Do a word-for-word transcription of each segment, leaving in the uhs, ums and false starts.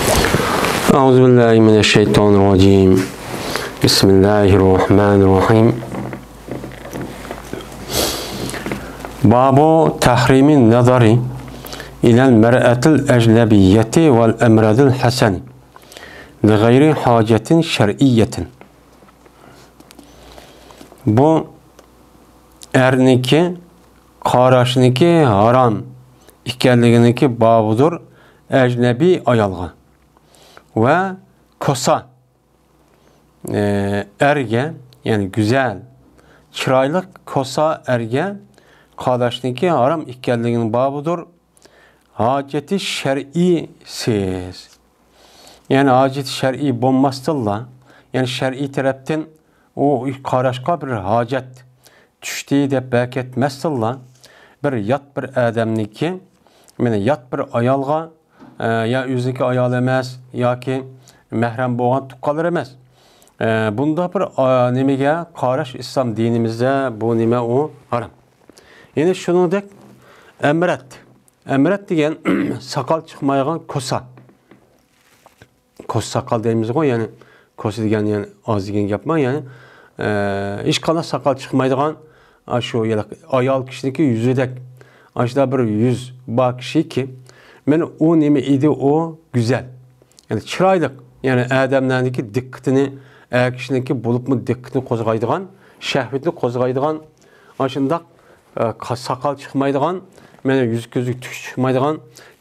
أعوذ بالله من الشيطان الرجيم. بسم الله الرحمن الرحيم. باب تحريم النظر إلى المرأة الأجنبية والأمرد الحسن لغير حاجة شرعية. بۇ ئەرنىڭكى قاراشنىڭكى ھارام ئىكەنلىكىنىڭكى بابىدۇر ئەجنەبىي ئايالغا ۋە كوسا، ئە، ئەرگە، يەنى گۈزەل، چىرايلىق كوسا ئەرگە قاراشنىڭكى ھارام ئىكەنلىكىنىڭ بابىدۇر ھاجىتى شەرئىيسىز. يەنى ھاجىتى شەرئىي بولماستىنلا، يەنى شەرئىي تەرەپتىن ئۇ قاراشقا بىر ھاجەت چۈشتى دەپ بەكەتمەستىنلا، بىر يات بىر ئادەمنىڭكى، مانا يات بىر ئايالغا، ئە، يا ئۆزىنىڭكى ئايالى ئەمەس ياكى مەھرەم بولغان تۇغقانلىرى ئەمەس، ئە، بۇنداق بىر، ئا، نېمىگە قاراش ئىسلام دىنىمىزدە بۇ نېمە ئۇ ھارام. يەنە شۇنىڭدەك ئەمرەت. ئەمرەت دېگەن ساقال چىقمايدىغان كوسا. كوسا ساقال دەيمىزغۇ، يەنى كوسا دېگەن يەنى ئاز دېگەن گەپمۇ، يەنى، ئە، ھېچقانداق ساقال چىقمايدىغان، ئاشۇ يەنى ئايال كىشىنىڭكى يۈزىدەك، ئاشۇنداق بىر يۈز بار كىشىكى، مانا ئۇ نېمە ئىدى، ئۇ گۈزەل. يەنى چىرايلىق، يەنى ئادەملەرنىڭكى دىققىتىنى، ئەر كىشىنىڭكى بولۇپمۇ دىققىتىنى قوزغايدىغان، شەھۋىتىنى قوزغايدىغان، ئاشۇنداق، ئە، قا-، ساقال چىقمايدىغان، مانا يۈز كۆزلۈك تۈك چىقمايدىغان،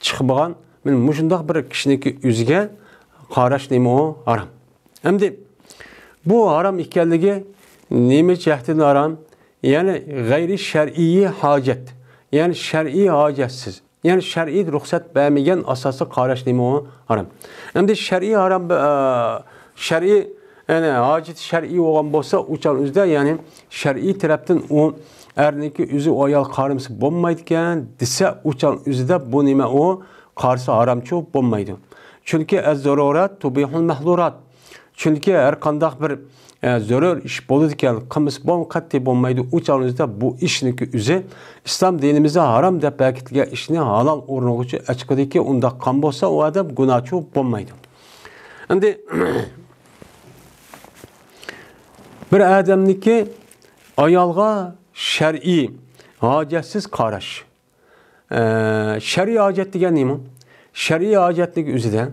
چىقمىغان، مانا مۇشۇنداق بىر كىشىنىڭكى ئۆزىگە قاراش نېمە ئۇ؟ ھارام. ئەمدى بۇ ھارام ئىكەنلىكى نېمە جەھەتتىن ھارام؟ يەنى غەيرىي شەرئىي ھاجەت، يەنى شەرئىي ھاجەتسىز. يەنى شەرئىي رۇخسەت بەرمىگەن ئاساستا قاراش نېمە ئۇ؟ ھارام. ئەمدى شەرئىي ھارام، ئە، شەرئىي، يەنى ھاجىتى شەرئىي بولغان بولسا، ئۇ چاغنىڭ ئۆزىدە، يەنى شەرئىي تەرەپتىن ئۇ ئەرنىڭكى ئۆزى ئۇ ئايال قارىمىسا بولمايدىكەن دېسە، ئۇ چاغنىڭ ئۆزىدە بۇ نېمە ئۇ؟ قارىسا ھارامچۇ؟ بولمايدۇ. چۈنكى ئەز زۇرۇرات تۇبىھۇل مەھزۇرات. چۈنكى ھەر قانداق بىر، ئە، زۆرۈر ئىش بولىدىكەن، قىلمىسا بول-، قەتئىي بولمايدۇ. ئۇ چاغنىڭ ئۆزىدە بۇ ئىشنىڭكى ئۆزى ئىسلام دىنىمىزدا ھارام دەپ بەكىتىلگەن ئىشنى ھالال ئورنىغۇچە ئەچىقىدىكى، ئۇنداق قىلغان بولسا، ئۇ ئادەم گۇناھچى بولمايدۇ. ئەمدى بىر ئادەمنىڭكى ئايالغا شەرئىي ھاجەتسىز قاراش. ئە، شەرئىي ھاجەت دېگەن نېمە؟ شەرئىي ھاجەتنىڭ ئۆزىدە،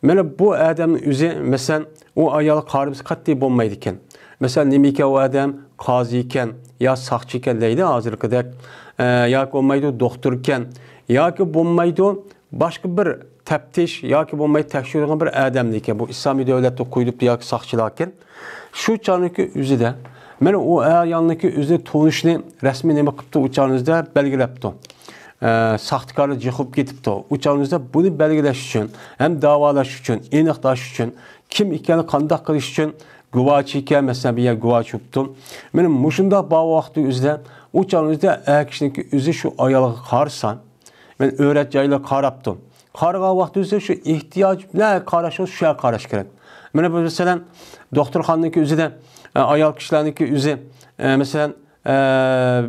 مانا بۇ ئادەمنىڭ ئۆزى، مەسىلەن، ئۇ ئايالغا قارىمىسا قەتئىي بولمايدىكەن. مەسىلەن، نېمىكەن ئۇ ئادەم؟ قازى ئىكەن، يا ساقچى ئىكەن دەيدۇ ھازىرقىدەك. ئە، ياكى بولمايدۇ دوختۇر ئىكەن، ياكى بولمايدۇ باشقا بىر تەپتىش ياكى بولماي تەكشۈرىدىغان بىر ئادەمدىكەن. بۇ ئىسلامىي دۆلەتتە قويۇلۇپتۇ ياكى ساقچىلاركەن. شۇ چاغنىڭكى ئۆزىدە، مانا ئۇ ئايالنىڭكى ئۆزىنى تونۇشىنى رەسمىي نېمە قىپتۇ، ئۇ چاغنىڭ ئۆزىدە بەلگىلەپتۇ. ئە، ساختىكارنى جىقىپ كېتىپتۇ. ئۇ چاغنىڭ ئۆزىدە بۇنى بەلگىلەش ئۈچۈن، ھەم داۋالاش ئۈچۈن، ئېنىقلاش ئۈچۈن، كىم ئىكەننى قانداق قىلىش ئۈچۈن، گۇۋاچى ئىكەن، مەسىلەن، بىر يەر گۇۋاچى بوپتۇ. مانا مۇشۇنداق بار ۋاقىتنىڭ ئۆزىدە، ئۇ چاغنىڭ ئۆزىدە ئەر كىشىنىڭكى ئۆزى شۇ ئايالغا قارىسا، مانا ئۆرەت جايلار قاراپتۇ. قارىغان ۋاقتى ئۆزى شۇ ئېھتىياج بىلەن قاراش، شۇ يەرگە قاراش كېرەك. مانا بۇ، مەسىلەن، دوختۇرخانىنىڭكى ئۆزىدە، ئە، ئايال كىشىلەرنىڭكى ئۆزى، ئە، مەسىلەن، ئە،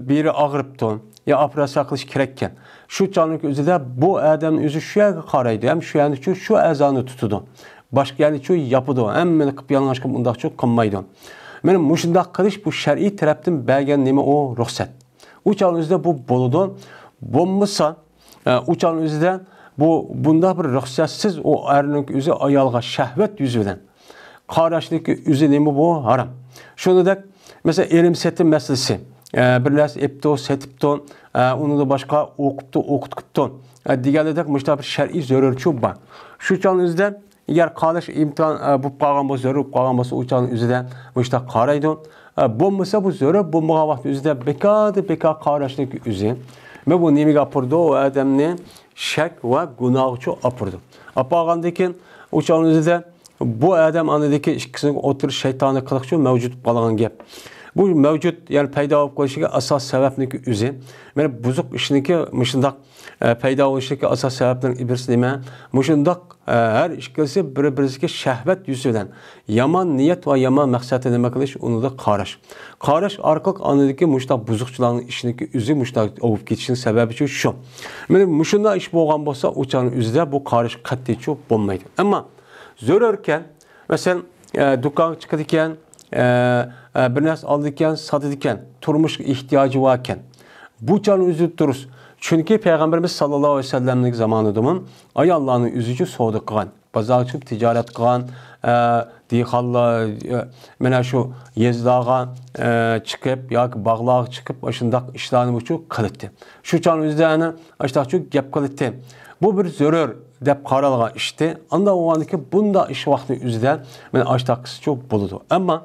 بىرى ئاغرىپتۇ، يا ئوپېراتسىيە قىلىش كېرەككەن. شۇ چاغنىڭكى ئۆزىدە بۇ ئادەمنىڭ ئۆزى شۇ يەرگە قارايدۇ، ھەم شۇ يەرنىچۇ شۇ ئەزانى تۇتىدۇ. باشقا يەرنىچۇ ياپىدۇ، ھەممىنى قىلىپ يالىڭاچ قىلىپ ئۇنداقچۇ قىلمايدۇ. مانا مۇشۇنداق قىلىش بۇ شەرئىي تەرەپتىن بەرگەن نېمە ئۇ؟ رۇخسەت. ئۇ چاغنىڭ ئۆزىدە بۇ بولىدۇ. بولمىسا، ئە، ئۇ چاغنىڭ ئۆزىدە بۇ، بۇنداق بىر رۇخسەتسىز ئۇ ئەرنىڭ ئۆزى ئايالغا شەھۋەت يۈزى بىلەن قاراشنىڭكى ئۆزى نېمە بۇ؟ ھارام. شۇنىڭدەك، مەسىلەن، ئېلىم سېتىم مەسىلىسى. ئە، بىر نەرسە ئېپتۇ، سېتىپتۇ، ئە، ئۇنىڭدىن باشقا ئوقۇپتۇ، ئوقۇتۇپتۇ، ئە، دېگەندەك مۇشۇنداق بىر شەرئىي زۆرۈرچۇ بار. شۇ چاغنىڭ ئۆزىدە ئەگەر قاراش ئىمتىھان، ئە، بولۇپ قالغان بولسا، زۆرۈر بولۇپ قالغان بولسا، ئۇ چاغنىڭ ئۆزىدە مۇشۇنداق قارايدۇ. ئە، بولمىسا، بۇ زۆرۈر بولمىغان ۋاقىت ئۆزىدە بىكاردىن بىكار قاراشنىڭ ئۆزى. مانا بۇ نېمىگە ئاپىرىدۇ؟ ئۇ ئادەمنى شەك ۋە گۇناھقىچۇ ئاپىرىدۇ. ئاپارغاندىن كېيىن، ئۇ چاغنىڭ ئۆزىدە بۇ ئادەم ئاندىكى ئىككىسىنىڭ ئوتتۇرا شەيتانىي قىلىقچۇ مەۋجۇت بولۇپ قالغان گەپ. بۇ مەۋجۇت، يەنى پەيدا بولۇپ قېلىشىغا ئاساس سەۋەبنىڭكى ئۆزى. مانا بۇزۇق ئىشنىڭكى مۇشۇنداق، ئە، پەيدا بولۇشىدىكى ئاساس سەۋەبنىڭ بىرسى نېمە؟ مۇشۇنداق، ئە، ھەر ئىككىلىسى بىر-بىرىگە شەھۋەت يۈزى بىلەن يامان نىيەت ۋە يامان مەقسەتتە نېمە قىلىش، ئۇنىڭدا قاراش. قاراش ئارقىلىق ئاندىكى مۇشۇنداق بۇزۇقچىلارنىڭ ئىشىنىڭكى ئۆزى مۇشۇنداق ئوۋۇپ كېتىشىنىڭ سەۋەبى شۇ، شۇ. مانا مۇشۇنداق ئىش بولغان بولسا، ئۇ چاغنىڭ ئۆزىدە بۇ قاراش قەتئىيچۇ بولمايدۇ. ئەمما زۆرۈركەن، مەسىلەن، ئە، دۇكانغا چىقىدىكەن، ئە، ئە، بىر نەرسە ئالىدىكەن، ساتىدىكەن، تۇرمۇشقا ئېھتىياجى باركەن. بۇ چاغنىڭ ئۆزى دۇرۇس. چۈنكى پەيغەمبىرىمىز ساللاللاھۇ ئەلەيھى ۋەسەللەمنىڭ زامانىدىمۇ ئاياللارنىڭ ئۆزىچۇ سودا قىلغان، بازارغا چىقىپ تىجارەت قىلغان، ئە، دېھقانلار، ئە، مانا شۇ يېزىلارغا، ئە، چىقىپ ياكى باغلارغا چىقىپ ئاشۇنداق ئىشلارنى بۇچۇ قىلاتتى. شۇ چاغنىڭ ئۆزىدە ئەنە ئاشۇنداقچۇ گەپ قىلاتتى. بۇ بىر زۆرۈر دەپ قارالغان ئىشتى. ئانداق بولغاندىكىن بۇنداق ئىش ۋاقتىنىڭ ئۆزىدە مانا ئاشۇنداق قىلسىچۇ بولىدۇ. ئەمما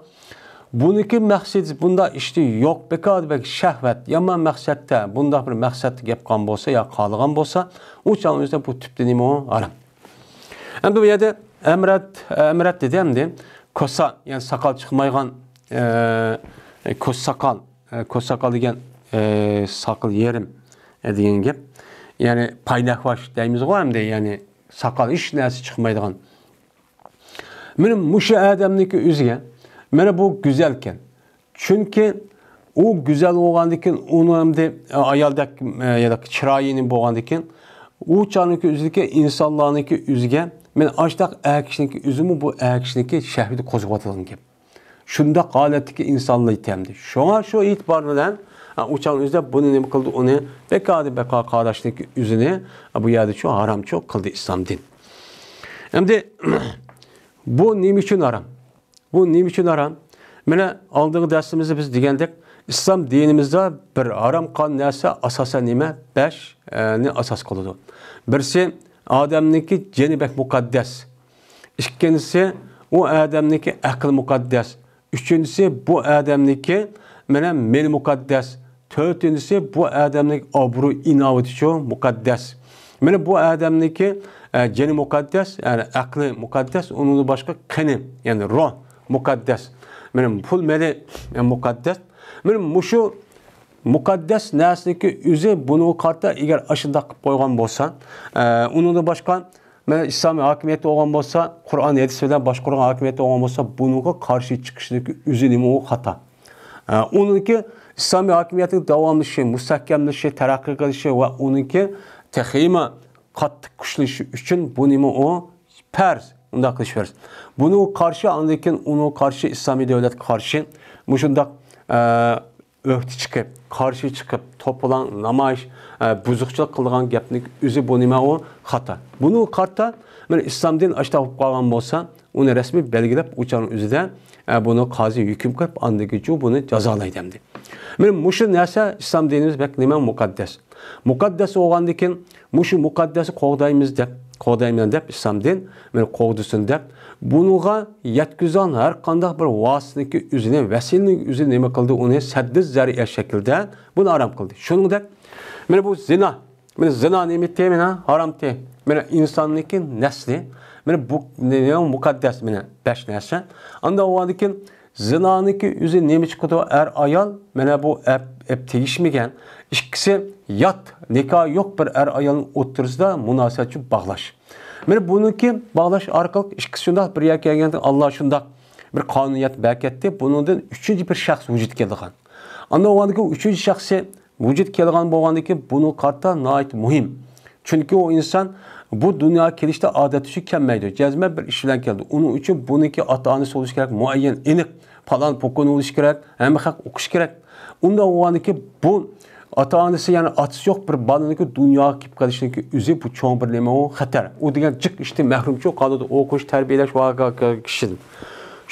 بۇنىڭكى مەقسىتى بۇنداق ئىشتى يوق، بىكار بەك شەھۋەت، يامان مەقسەتتە، بۇنداق بىر مەقسەتتە گەپ قىلغان بولسا يا قالىغان بولسا، ئۇ چاغنىڭ ئۆزىدە بۇ تۈپتە نېمە ئۇ؟ ھارام. ئەمدى بۇ يەردە ئەمرەت، ئەمرەت دېدى ئەمدى. كوسا، يەنى ساقال چىقمايدىغان، ئە، كوسا ساقال، ئە، كوسا ساقال دېگەن، ئە، ساقال يېرىم، ئە، دېگەن گەپ. يەنى پاينەكۋاش دەيمىزغۇ ئەمدى، يەنى ساقال ھېچ نەرسە چىقمايدىغان. مانا مۇشۇ ئادەمنىڭكى ئۆزىگە، مانا بۇ گۈزەلكەن. چۈنكى ئۇ گۈزەل بولغاندىكىن، ئۇنىڭ ئەمدى ئايالدەك، ئە، يا چىرايى بولغاندىكىن، ئۇ چاغنىڭكى ئۆزىدىكى ئىنسانلارنىڭكى ئۆزىگە، مانا ئاشۇنداق ئەر كىشىنىڭكى ئۆزىمۇ بۇ ئەر كىشىنىڭكى شەھۋىتى قوزغىۋاتىدىغان گەپ. شۇنداق ھالەتتىكى ئىنسانلار ئىكەن ئەمدى. شۇڭا شۇ ئېتىبار بىلەن، ئە، ئۇ چاغنىڭ ئۆزىدە بۇنى نېمە قىلدى؟ ئۇنى بىكاردىن بىكار قاراشنىڭكى ئۆزىنى، ئە، بۇ يەردە شۇ ھارامچۇ قىلدى ئىسلام دىن. ئەمدى بۇ نېمە ئۈچۈن ھارام؟ بۇ نېمە ئۈچۈن ھارام؟ مانا ئالدىنقى دەرسىمىزدە بىز دېگەندەك، ئىسلام دىنىمىزدا بىر ھارام قىلغان نەرسە ئاساسەن نېمە؟ بەش، ئە، نى ئاساس قىلىدۇ. بىرسى، ئادەمنىڭكى جېنى بەك مۇقەددەس. ئىككىنچىسى، ئۇ ئادەمنىڭكى ئەقلى مۇقەددەس. ئۈچىنچىسى، بۇ ئادەمنىڭكى مانا مېلى مۇقەددەس. تۆتىنچىسى، بۇ ئادەمنىڭ ئابرۇي ئىناۋىتىچۇ مۇقەددەس. مانا بۇ ئادەمنىڭكى، ئە، جېنى مۇقەددەس، يەنى ئەقلى مۇقەددەس، ئۇنىڭدىن باشقا قېنى، يەنى روھ مۇقەددەس. مانا پۇل مېلى، ئە، مۇقەددەس. مانا مۇشۇ مۇقەددەس نەرسىنىڭكى ئۆزى بۇنىڭغا قارىتا ئەگەر ئاشۇنداق قىلىپ قويغان بولسا، ئە، ئۇنىڭدىن باشقا مانا ئىسلامىي ھاكىمىيەتتە بولغان بولسا، قۇرئان ھەدىس بىلەن باشقۇرغان ھاكىمىيەتتە بولغان بولسا، بۇنىڭغا قارشى چىقىشنىڭكى ئۆزى نېمە ئۇ خاتا. ئە، ئۇنىڭكى ئىسلامىي ھاكىمىيەتنىڭ داۋاملىشىشى، مۇستەھكەملىشىشى، تەرەققىي قىلىشى ۋە ئۇنىڭكى تېخىمۇ قاتتىق كۈچلىشى ئۈچۈن بۇ نېمە ئۇ؟ پەرز. ئۇنداق قىلىش پەرز. بۇنىڭغا قارشى، ئاندىن كېيىن ئۇنىڭغا قارشى، ئىسلامىي دۆلەتكە قارشى مۇشۇنداق، ئە، ئۆھدە چىقىپ، قارشى چىقىپ، توپىلاڭ، نامايىش، ئە، بۇزۇقچىلىق قىلىدىغان گەپنىڭ ئۆزى بۇ نېمە ئۇ؟ خاتا. بۇنىڭغا قارىتا، مانا ئىسلام دىنى ئاشۇنداق بولۇپ قالغان بولسا، ئۇنى رەسمىي بەلگىلەپ، ئۇ چاغنىڭ ئۆزىدە، ئە، بۇنى قازى ھۆكۈم قىلىپ، ئاندىن كېيىنچۇ بۇنى جازالايدۇ ئەمدى. مانا مۇشۇ نەرسە ئىسلام دىنىمىز بەك نېمە مۇقەددەس. مۇقەددەس بولغاندىن كېيىن، مۇشۇ مۇقەددەسنى قوغدايمىز دەپ، قوغدايمەن دەپ، ئىسلام دىن مېنى قوغدىسۇن دەپ، بۇنىڭغا يەتكۈزىدىغان ھەر قانداق بىر ۋاسىتىنىڭكى ئۆزىنى، ۋەسىلىنىڭ ئۆزىنى نېمە قىلدى؟ ئۇنى سەددى زەرىئە شەكلىدە بۇنى ھارام قىلدى. شۇنىڭدەك، مانا بۇ زىنا. مانا زىنا نېمىتى؟ مانا ھارامتى. مانا ئىنساننىڭكى نەسلى. مانا بۇ نېمە؟ مۇقەددەس، مانا بەش نەرسە. ئاندىن ئۇنىڭدىن كېيىن زىنانىڭكى ئۆزى نېمە چىقىدۇ؟ ئەر ئايال مانا بۇ ئەپ، ئەپ تېگىشمىگەن، ئىككىسى يات، نىكاھى يوق بىر ئەر ئايالنىڭ ئوتتۇرىسىدا مۇناسىۋەتچۇ باغلاش. مانا بۇنىڭكى باغلاش ئارقىلىق ئىككىسى شۇنداق بىر يەرگە كەلگەندە، ئاللا شۇنداق بىر قانۇنىيەت بەركەتتى، بۇنىڭدىن ئۈچىنچى بىر شەخس ۋۇجۇدقا كېلىدىغان. ئاندىن ئۇنىڭدىن كېيىن ئۈچىنچى شەخسى ۋۇجۇدقا كەلگەن بولغاندىن كېيىن بۇنىڭغا قارىتا ناھايىتى مۇھىم. چۈنكى ئۇ ئىنسان بۇ دۇنياغا كېلىشتە ئادەتتە شۇ كەلمەيدۇ. جەزمەن بىر ئىش بىلەن كەلدى. ئۇنىڭ ئۈچۈن بۇنىڭكى ئاتا-ئانىسى بولۇشى كېرەك، مۇئەييەن، ئېنىق، پالان پوكۇن بولۇشى كېرەك، ھەممە خەق ئوقۇشى كېرەك. ئۇنداق بولغاندىكى بۇ ئاتا-ئانىسى، يەنى ئاتىسى يوق بىر بالىنىڭكى دۇنياغا كېلىپ قېلىشىنىڭكى ئۆزى بۇ چوڭ بىر نېمە ئۇ؟ خەتەر. ئۇ دېگەن جىق ئىشتىن مەھرۇمچۇ قالىدۇ، ئوقۇش، تەربىيەلەش ۋە كىشىدىن.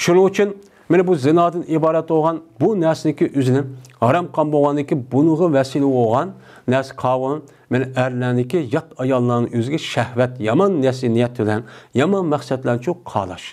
شۇنىڭ ئۈچۈن مانا بۇ زىنادىن ئىبارەت بولغان بۇ نەرسىنىڭكى ئۆزىنى ھارام قىلغان بولغاندىكى بۇنىڭغا ۋەسىلە بولغان نەرسە قاۋۇن، مانا ئەرلەرنىڭكى يات ئاياللارنىڭ ئۆزىگە شەھۋەت، يامان نەرسە نىيەت بىلەن، يامان مەقسەت بىلەن شۇ قالاش.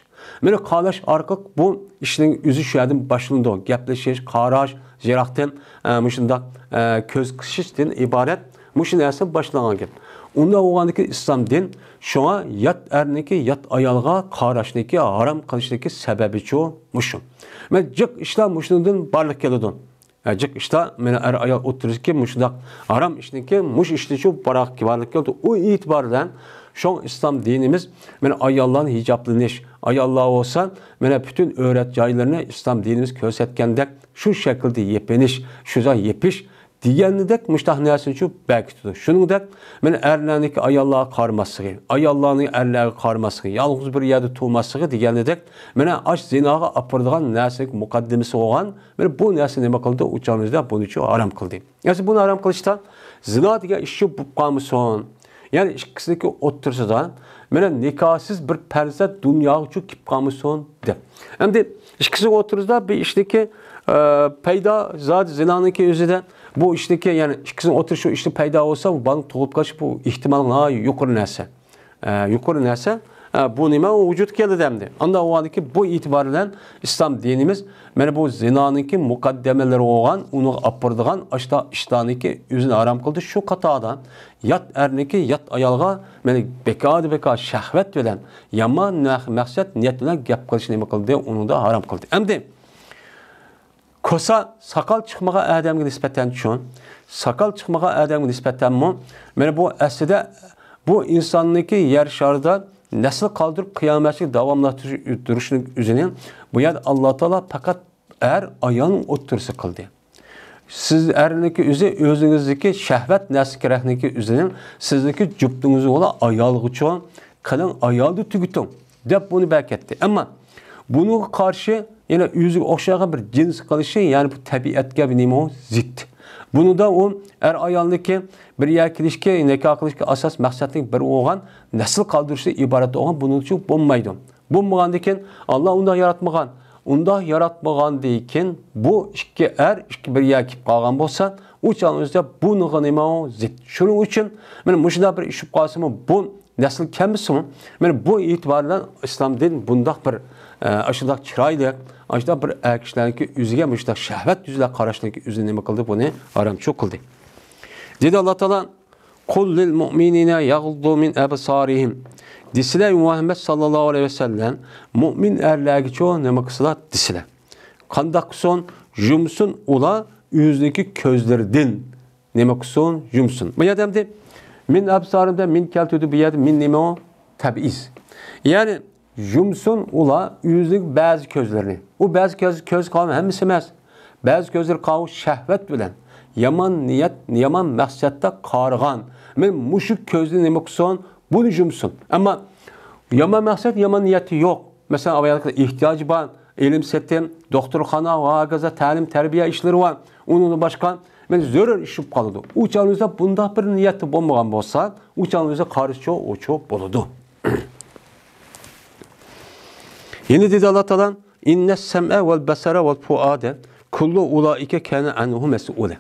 مانا قالاش ئارقىلىق بۇ ئىشنىڭ ئۆزى شۇ يەردىن باشلىنىدۇ. گەپلىشىش، قاراش، يىراقتىن، ئە، مۇشۇنداق، ئە، كۆز قىسىشتىن ئىبارەت مۇشۇ نەرسە باشلانغان گەپ. ئۇنداق بولغاندىكىن ئىسلام دىن شۇڭا يات ئەرنىڭكى يات ئايالغا قاراشنىڭكى ھارام قىلىشنىڭكى سەۋەبىچۇ مۇشۇ. مانا جىق ئىشلار مۇشۇنىڭدىن بارلىققا كېلىدۇ. ھە، جىق ئىشلار مانا ئەر-ئايال ئوتتۇرىسىدىكى مۇشۇنداق ھارام ئىشنىڭكى مۇشۇ ئىشنىچۇ بارلىققا كېلىدۇ. ئۇ ئېتىبار بىلەن شۇڭا ئىسلام دىنىمىز مانا ئاياللارنى ھىجابلىنىش، ئاياللار بولسا مانا پۈتۈن ئۆرەت جايلىرىنى ئىسلام دىنىمىز كۆرسەتكەندەك شۇ شەكىلدە يېپىنىش، شۇنداق يېپىش دېگەندەك مۇشۇنداق نەرسىنىچۇ بەركىتىدۇ. شۇنىڭدەك مانا ئەرلەرنىڭكى ئاياللارغا قارىماسلىقى، ئاياللارنىڭ ئەرلەرگە قارىماسلىقى، يالغۇز بىر يەردە تۇرماسلىقى دېگەندەك مانا ئاش زىناغا ئاپىرىدىغان نەرسىنىڭ مۇقەددىمىسى بولغان مانا بۇ نەرسە نېمە قىلدى؟ ئۇ چاغنىڭدا بۇنىچۇ ھارام قىلدى. يەنى بۇنى ھارام قىلىشتا زىنا دېگەن ئىشچۇ بولۇپ قالمىسۇن. يەنى ئىككىسىنىڭكى ئوتتۇرىسىدا مانا نىكاھسىز بىر پەرزەنت دۇنياغىچۇ كېلىپ قالمىسۇن دەپ. ئەمدى ئىككىسىنىڭ ئوتتۇرىسىدا بىر ئىشتىكى، ئە، پەيدا زادى زىنانىڭكى ئۆزىدە بۇ ئىشتىكى، يەنى ئىككىسىنىڭ ئوتتۇرىسى شۇ ئىشتا پەيدا بولسا، بۇ بالىنىڭ تۇغۇلۇپ قېلىشى بۇ ئېھتىمال ناھايىتى يۇقىرى نەرسە. ئە، يۇقىرى نەرسە، ئە، بۇ نېمە؟ ئۇ ۋۇجۇدقا كېلىدۇ ئەمدى. ئانداق بولغاندىكىن بۇ ئېتىبار بىلەن ئىسلام دىنىمىز مانا بۇ زىنانىڭكى مۇقەددىمىلىرى بولغان، ئۇنىڭغا ئاپىرىدىغان ئاشتا ئىشلارنىڭكى ئۆزىنى ھارام قىلدى. شۇ قاتاردا يات ئەرنىڭكى يات ئايالغا مانا بىكاردىن بىكار شەھۋەت بىلەن، يامان نەق-، مەقسەت، نىيەت بىلەن گەپ قىلىشنى نېمە قىلدى؟ ئۇنىڭدا ھارام قىلدى. ئەمدى كوسا ساقال چىقمىغان ئادەمگە نىسبەتەنچۇ، ساقال چىقمىغان ئادەمگە نىسبەتەنمۇ، مانا بۇ ئەسلىدە بۇ ئىنساننىڭكى يەر شارىدا نەسىل قالدۇرۇپ قىيامەتكە داۋاملاشتۇرۇشنىڭ ئۆزىنى بۇ يەردە ئاللا تائالا پەقەت ئەر ئايالنىڭ ئوتتۇرىسى قىلدى. سىز ئەرنىڭكى ئۆزى ئۆزىڭىزدىكى شەھۋەت نەرسە كېرەكنىڭكى ئۆزىنىڭ سىزنىڭكى جۈپتىڭىز بولا ئايالغىچۇ قىلىڭ، ئايالدا تۈگىتىڭ دەپ بۇنى بەركەتتى. ئەمما بۇنىڭغا قارشى يەنە ئۆزىگە ئوخشىغان بىر جىنس قىلىشى، يەنى بۇ تەبىئەتكە بىر نېمە ئۇ زىت. بۇنىڭدا ئۇ ئەر ئايالنىڭكى بىر يەرگە كېلىشكە، نىكاھ قىلىشقا ئاساس مەقسەتنىڭ بىرى بولغان نەسىل قالدۇرۇشتىن ئىبارەت بولغان بۇنىڭچۇ بولمايدۇ. بولمىغاندىكىن ئاللا ئۇنداق ياراتمىغان. ئۇنداق ياراتمىغاندىكىن بۇ ئىككى ئەر ئىككى بىر يەرگە كېلىپ قالغان بولسا، ئۇ چاغنىڭ ئۆزىدە بۇنىڭغا نېمە ئۇ زىت. شۇنىڭ ئۈچۈن مانا مۇشۇنداق بىر ئىش بولۇپ قالسىمۇ بۇ نەسىل كەلمىسىمۇ، مانا بۇ ئېتىبار بىلەن ئىسلام دىن بۇنداق بىر، ئە، ئاشۇنداق چىرايلىق، ئاشۇنداق بىر ئەر كىشىلەرنىڭكى ئۆزىگە مۇشۇنداق شەھۋەت يۈزىدە قاراشنىڭكى ئۆزىنى نېمە قىلدى؟ بۇنى ھارامچۇ قىلدى. دېدى ئاللا تائالا، قۇل لىل مۇئمىنىنە يەغۇززۇ مىن ئەبسارىھىم. دېسىلە، مۇھەممەد ساللاللاھۇ ئەلەيھى ۋەسەللەم، مۇئمىن ئەرلەرگىچۇ نېمە قىلسىلا دېسىلە. قانداق قىلسۇن؟ يۇمسۇن ئۇلار ئۆزىنىڭكى كۆزلىرىدىن. نېمە قىلسۇن؟ يۇمسۇن. بۇ يەردە ئەمدى مىن ئەبسارىمدا مىن كەلتۈردى، بۇ يەردە مىن نېمە ئۇ؟ تەبئىز. يەنى يۇمسۇن ئۇلار ئۆزىنىڭ بەزى كۆزلىرىنى. ئۇ بەزى كۆز، كۆز قاۋۇ ھەممىسى ئەمەس. بەزى كۆزلىرى قاۋۇ شەھۋەت بىلەن، يامان نىيەت، يامان مەقسەتتە قارىغان. مەن مۇشۇ كۆزنى نېمە قىلسۇن؟ بۇنى يۇمسۇن. ئەمما يامان مەقسەت، يامان نىيەتى يوق. مەسىلەن، ئايالنىڭ ئېھتىياجى بار، ئىلىم سېتىم، دوختۇرخانا ۋە ھاكازا تەلىم تەربىيە ئىشلىرى بار. ئۇنىڭدىن باشقا مەن زۆرۈر ئىش بولۇپ قالىدۇ. ئۇ چاغنىڭىزدا بۇنداق بىر نىيەتتە بولمىغان بولسا، ئۇ چاغنىڭىزدا قارىشى ئوچۇق بولىدۇ. يەنە دېدى ئاللا تائالا، ئىننەس سەمئە ۋەل بەسەرە ۋەل پۇئادە كۇللۇ ئۇلائىكە كانە ئەنھۇ مەسئۇلە.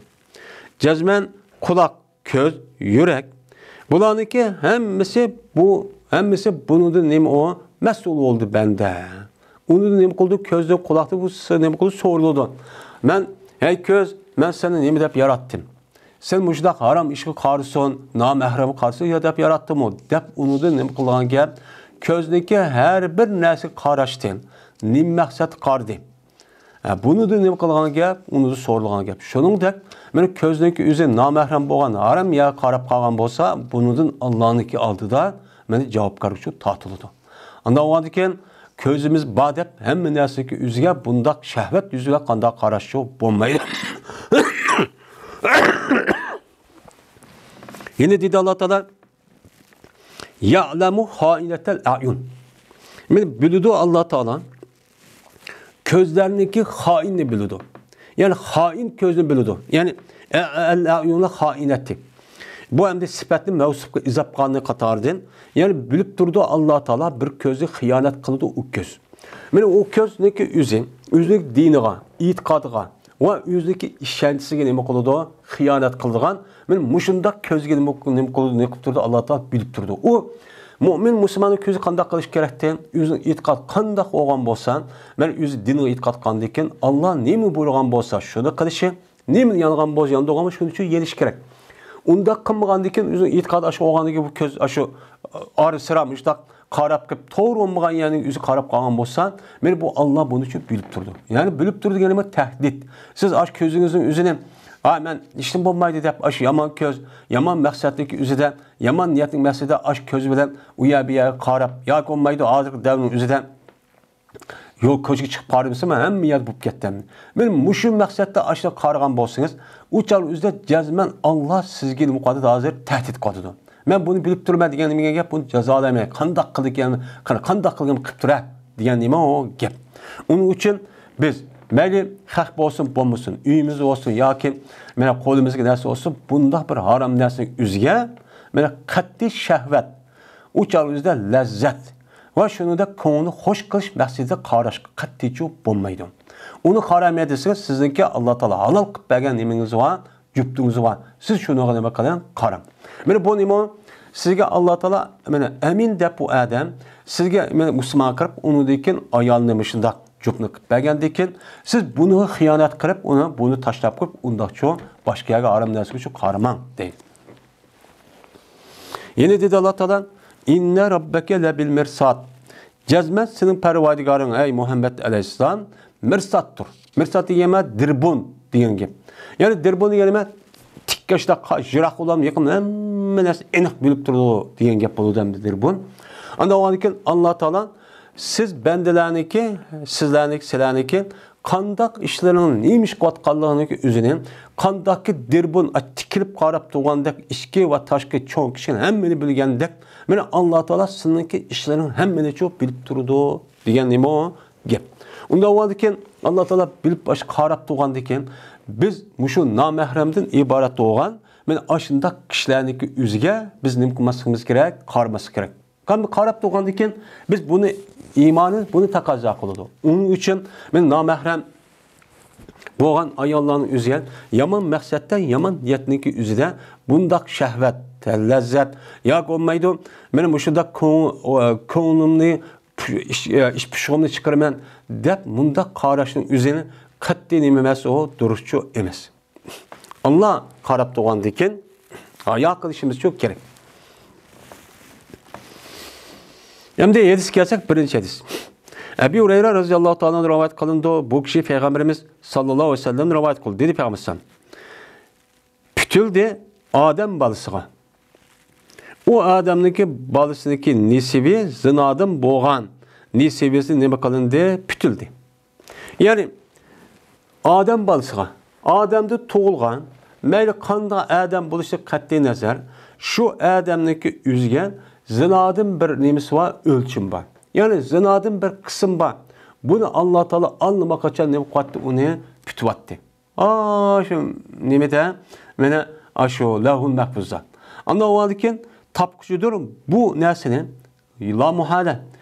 جەزمەن قۇلاق، كۆز، يۈرەك. بۇلارنىڭكى ھەممىسى بۇ، ھەممىسى بۇنىڭدىن نېمە ئۇ؟ مەسئۇل بولدى بەندە. ئۇنىڭدىن نېمە قىلدى؟ كۆزدىن، قۇلاقتىن بۇ س-، نېمە قىلدى؟ سورىلىدۇ. مەن، ھەي كۆز، مەن سېنى نېمە دەپ ياراتتىم؟ سەن مۇشۇنداق ھارام ئىشقا قارىسۇن، نامەھرەمگە قارىسۇن يا دەپ ياراتتىمۇ؟ دەپ ئۇنىڭدىن نېمە قىلغان گەپ؟ كۆزنىڭكى ھەر بىر نەرسىگە قاراشتى. نېمە مەقسەتتە قارىدى؟ ھە، بۇنىدىن نېمە قىلغان گەپ؟ ئۇنىدىن سورىلغان گەپ. شۇنىڭدەك، مانا كۆزنىڭكى ئۆزى نامەھرەم بولغان ھارام يەرگە قاراپ قالغان بولسا، بۇنىدىن ئاللانىڭكى ئالدىدا مانا جاۋابكارلىقچۇ تارتىلىدۇ. ئانداق بولغاندىكىن، كۆزىمىز بار دەپ ھەممە نەرسىگە ئۆزىگە بۇنداق شەھۋەت يۈزىگە قانداق قاراشچۇ بولمايدۇ. يەنە دېدى ئاللا تائالا، يەئلەمۇ خائىنەتەل ئەيۇن. مانا بىلىدۇ ئاللا تائالا كۆزلەرنىڭكى خائىننى بىلىدۇ. يەنى خائىن كۆزنى بىلىدۇ. يەنى ئە-، ئەل ئەيۇنى خائىنەتى. بۇ ئەمدى سۈپەتنى مەۋسۇپقا ئىزاپ قىلغاننىڭ قاتارىدىن، يەنى بىلىپ تۇرىدۇ ئاللا تائالا بىر كۆزنى خىيانەت قىلىدۇ ئۇ كۆز. مانا ئۇ كۆزنىڭكى ئۆزى، ئۆزىنىڭ دىنىغا، ئېتىقادىغا، ۋە ئۆزىنىڭكى ئىشەنچىسىگە نېمە قىلىدۇ؟ خىيانەت قىلىدىغان. مانا مۇشۇنداق كۆزگە نېمە، نېمە قىلىدۇ، نېمە قىلىپ تۇرىدۇ؟ ئاللا تائالا بىلىپ تۇرىدۇ. ئۇ مۆمىن مۇسۇلماننىڭ كۆزى قانداق قىلىش كېرەكتى؟ ئۆزىنىڭ ئېتىقادى قانداق بولغان بولسا، مانا ئۆزى دىنغا ئېتىقاد قىلغاندىن كېيىن، ئاللا نېمە بۇيرۇغان بولسا، شۇنى قىلىشى، نېمىنى يانغان بولسا، ياندۇرغان بولسا، شۇنى ئۈچۈن يېنىش كېرەك. ئۇنداق قىلمىغاندىكىن، ئۆزىنىڭ ئېتىقادى ئاشۇ بولغاندىكىن، بۇ كۆز ئاشۇ ئارا سىرا مۇشۇنداق قاراپ قېلىپ، توغرا بولمىغان يەرنى ئۆزى قاراپ قالغان بولسا، مانا بۇ ئاللا بۇنى چۈ بىلىپ تۇرىدۇ. يەنى بىلىپ تۇرىدۇ دېگىنى بۇ تەھدىت. سىز ئاشۇ كۆزىڭىزنىڭ ئۆزىنى، ھا، مەن ھېچنېمە بولمايدۇ دەپ، ئاشۇ يامان كۆز، يامان مەقسەتنىڭكى ئۆزىدە، يامان نىيەتنىڭ مەقسىتىدە ئاشۇ كۆز بىلەن ئۇ يەر بۇ يەرگە قاراپ، ياكى بولمايدۇ ھازىرقى دەۋرنىڭ ئۆزىدە يول كوچىغا چىقىپ قارىمىسىمۇ، ھەممە يەردە بولۇپ كەتتى. مانا مۇشۇ مەقسەتتە ئاشۇنداق قارىغان بولسىڭىز، ئۇ چاغ ئۆزىدە جەزمەن ئاللا سىزگە نېمە قىلىۋاتىدۇ، ھازىر تەھدىت قىلىۋاتىدۇ. مەن بۇنى بىلىپ تۇرىمەن دېگەن نېمە گەپ، بۇنى جازالايمەن. قانداق قىلدىكەن، قانداق قىلغان قىلىپ تۇرە دېگەن نېمە ئۇ گەپ. ئۇنىڭ ئۈچۈن بىز مەيلى خەق بولسۇن، بولمىسۇن، ئۆيىمىز بولسۇن ياكى مانا قولىمىزدىكى نەرسە بولسۇن، بۇنداق بىر ھارام نەرسىنىڭ ئۆزىگە مانا قەتئىي شەھۋەت، ئۇ چاغ ئۆزىدە لەززەت ۋە شۇنىڭدەك كۆڭۈلنى خوش قىلىش مەقسىتىدە قاراشقا قەتئىيچۇ بولمايدۇ. ئۇنى قارىماي دېسىڭىز، سىزنىڭكى ئاللا تائالا ھالال قىلىپ بەرگەن نېمىڭىز بار، جۈپتىڭىز بار. سىز شۇنىڭغا نېمە قىلىڭ، قاراڭ. مانا بۇ نېمە؟ سىزگە ئاللا تائالا، مانا، ئەمىن دەپ بۇ ئادەم سىزگە، مانا، مۇسۇلمان قىلىپ، ئۇنىڭدىن كېيىن ئايالىنى مۇشۇنداق جۈپنى قىلىپ بەرگەندىن كېيىن، سىز بۇنىڭغا خىيانەت قىلىپ، ئۇنى، بۇنى تاشلاپ قويۇپ، ئۇنداقچۇ باشقا يەرگە ھارام نەرسىگىچۇ قارىماڭ، دەيدۇ. يەنە دېدى ئاللا تائالا، «ئىننە رەببەكە لەبىل مىرساد.» جەزمەن سېنىڭ پەرۋەردىگارىڭ، ئەي مۇھەممەد ئەلەيھىسسالام، مىرسادتۇر. مىرساد دېگەن نېمە؟ دىربۇن دېگەن گەپ. يەنى دىربۇن دېگەن نېمە؟ تىككەشتە قا-، يىراق بولۇپ يېقىن ھەممە نەرسە ئېنىق بىلىپ تۇرىدۇ دېگەن گەپ بولىدۇ ئەمدى دىربۇن. ئاندىن ئاۋۋالدىن كېيىن ئاللا تائالا سىز بەندىلەرنىڭكى، سىزلەرنىڭكى، سىلەرنىڭكى قانداق ئىشلىرىڭ نېمە ئىش قىلىۋاتقانلىقىنىڭكى ئۆزىنى، قانداقكى دىربۇن، ئا، تىكىلىپ قاراپ تۇرغاندەك، ئىچكى ۋە تاشقى، چوڭ، كىچىك ھەممىنى بىلگەندەك، مانا ئاللا تائالا سېنىڭكى ئىشلىرىڭ ھەممىنىچۇ بىلىپ تۇرىدۇ دېگەن نېمە ئۇ گەپ. ئۇنداق بولغاندىكىن، ئاللا تائالا بىلىپ باش قاراپ تۇرغاندىكىن، بىز مۇشۇ نامەھرەمدىن ئىبارەت بولغان مانا ئاشۇنداق كىشىلەرنىڭكى ئۆزىگە بىز نېمە قىلماسلىقىمىز كېرەك؟ قارىماسلىق كېرەك. قانداق قاراپ تۇرغاندىكىن، بىز بۇنى ئىمانىمىز بۇنى تەقەززا قىلىدۇ. ئۇنىڭ ئۈچۈن مەن نامەھرەم بولغان ئاياللارنىڭ ئۆزى يامان مەقسەتتە، يامان نىيەتنىڭكى ئۆزىدە بۇنداق شەھۋەت، لەززەت ياكى بولمايدۇ، مانا مۇشۇنداق كۆڭ-، كۆڭلۈمنى پۇ-، ئىش-، ئىش پۇشۇقۇمنى چىقىرىمەن دەپ مۇنداق قاراشنىڭ ئۆزىنى قەتئىي نېمە ئەمەس، ئۇ دۇرۇسچۇ ئەمەس. ئاللا قاراپ تۇرغاندىكىن، ھايا قىلىشىمىزچۇ كېرەك. ئەمدى ھەدىسكە كەلسەك، بىرىنچى ھەدىس. ئەبى ھۇرەيرە رەزىياللاھۇ تائالا ئەنھۇ رىۋايەت قىلىنىدۇ. بۇ كىشى پەيغەمبىرىمىز ساللاللاھۇ ئەلەيھى ۋەسەللەمدىن رىۋايەت قىلدى، دېدى پەيغەمبەر ئەلەيھىسسالام. پۈتۈلدى ئادەم بالىسىغا. ئۇ ئادەمنىڭكى بالىسىنىڭكى نېسىۋى زىنادىن بولغان نېسىۋىسى نېمە قىلىندى؟ پۈتۈلدى. يەنى ئادەم بالىسىغا، ئادەمدە تۇغۇلغان، مەيلى قانداق ئادەم بولۇشىغا قەتئىي نەزەر، شۇ ئادەمنىڭكى ئۆزىگە زىنادىن بىر نېمىسى بار، ئۆلچىمى بار. يەنى زىنادىن بىر قىسىم بار. بۇنى ئاللا تائالا ئاللىماقاچان نېمە قىلىۋەتتى؟ ئۇنى پۈتۈۋەتتى. ئاشۇ نېمىدە؟ مانا ئاشۇ لەۋھۇل مەھپۇزدا. ئاندىن ئۇنىڭدىن كېيىن تاپقۇچىدۇر بۇ نەرسىنى، لا مۇھالە،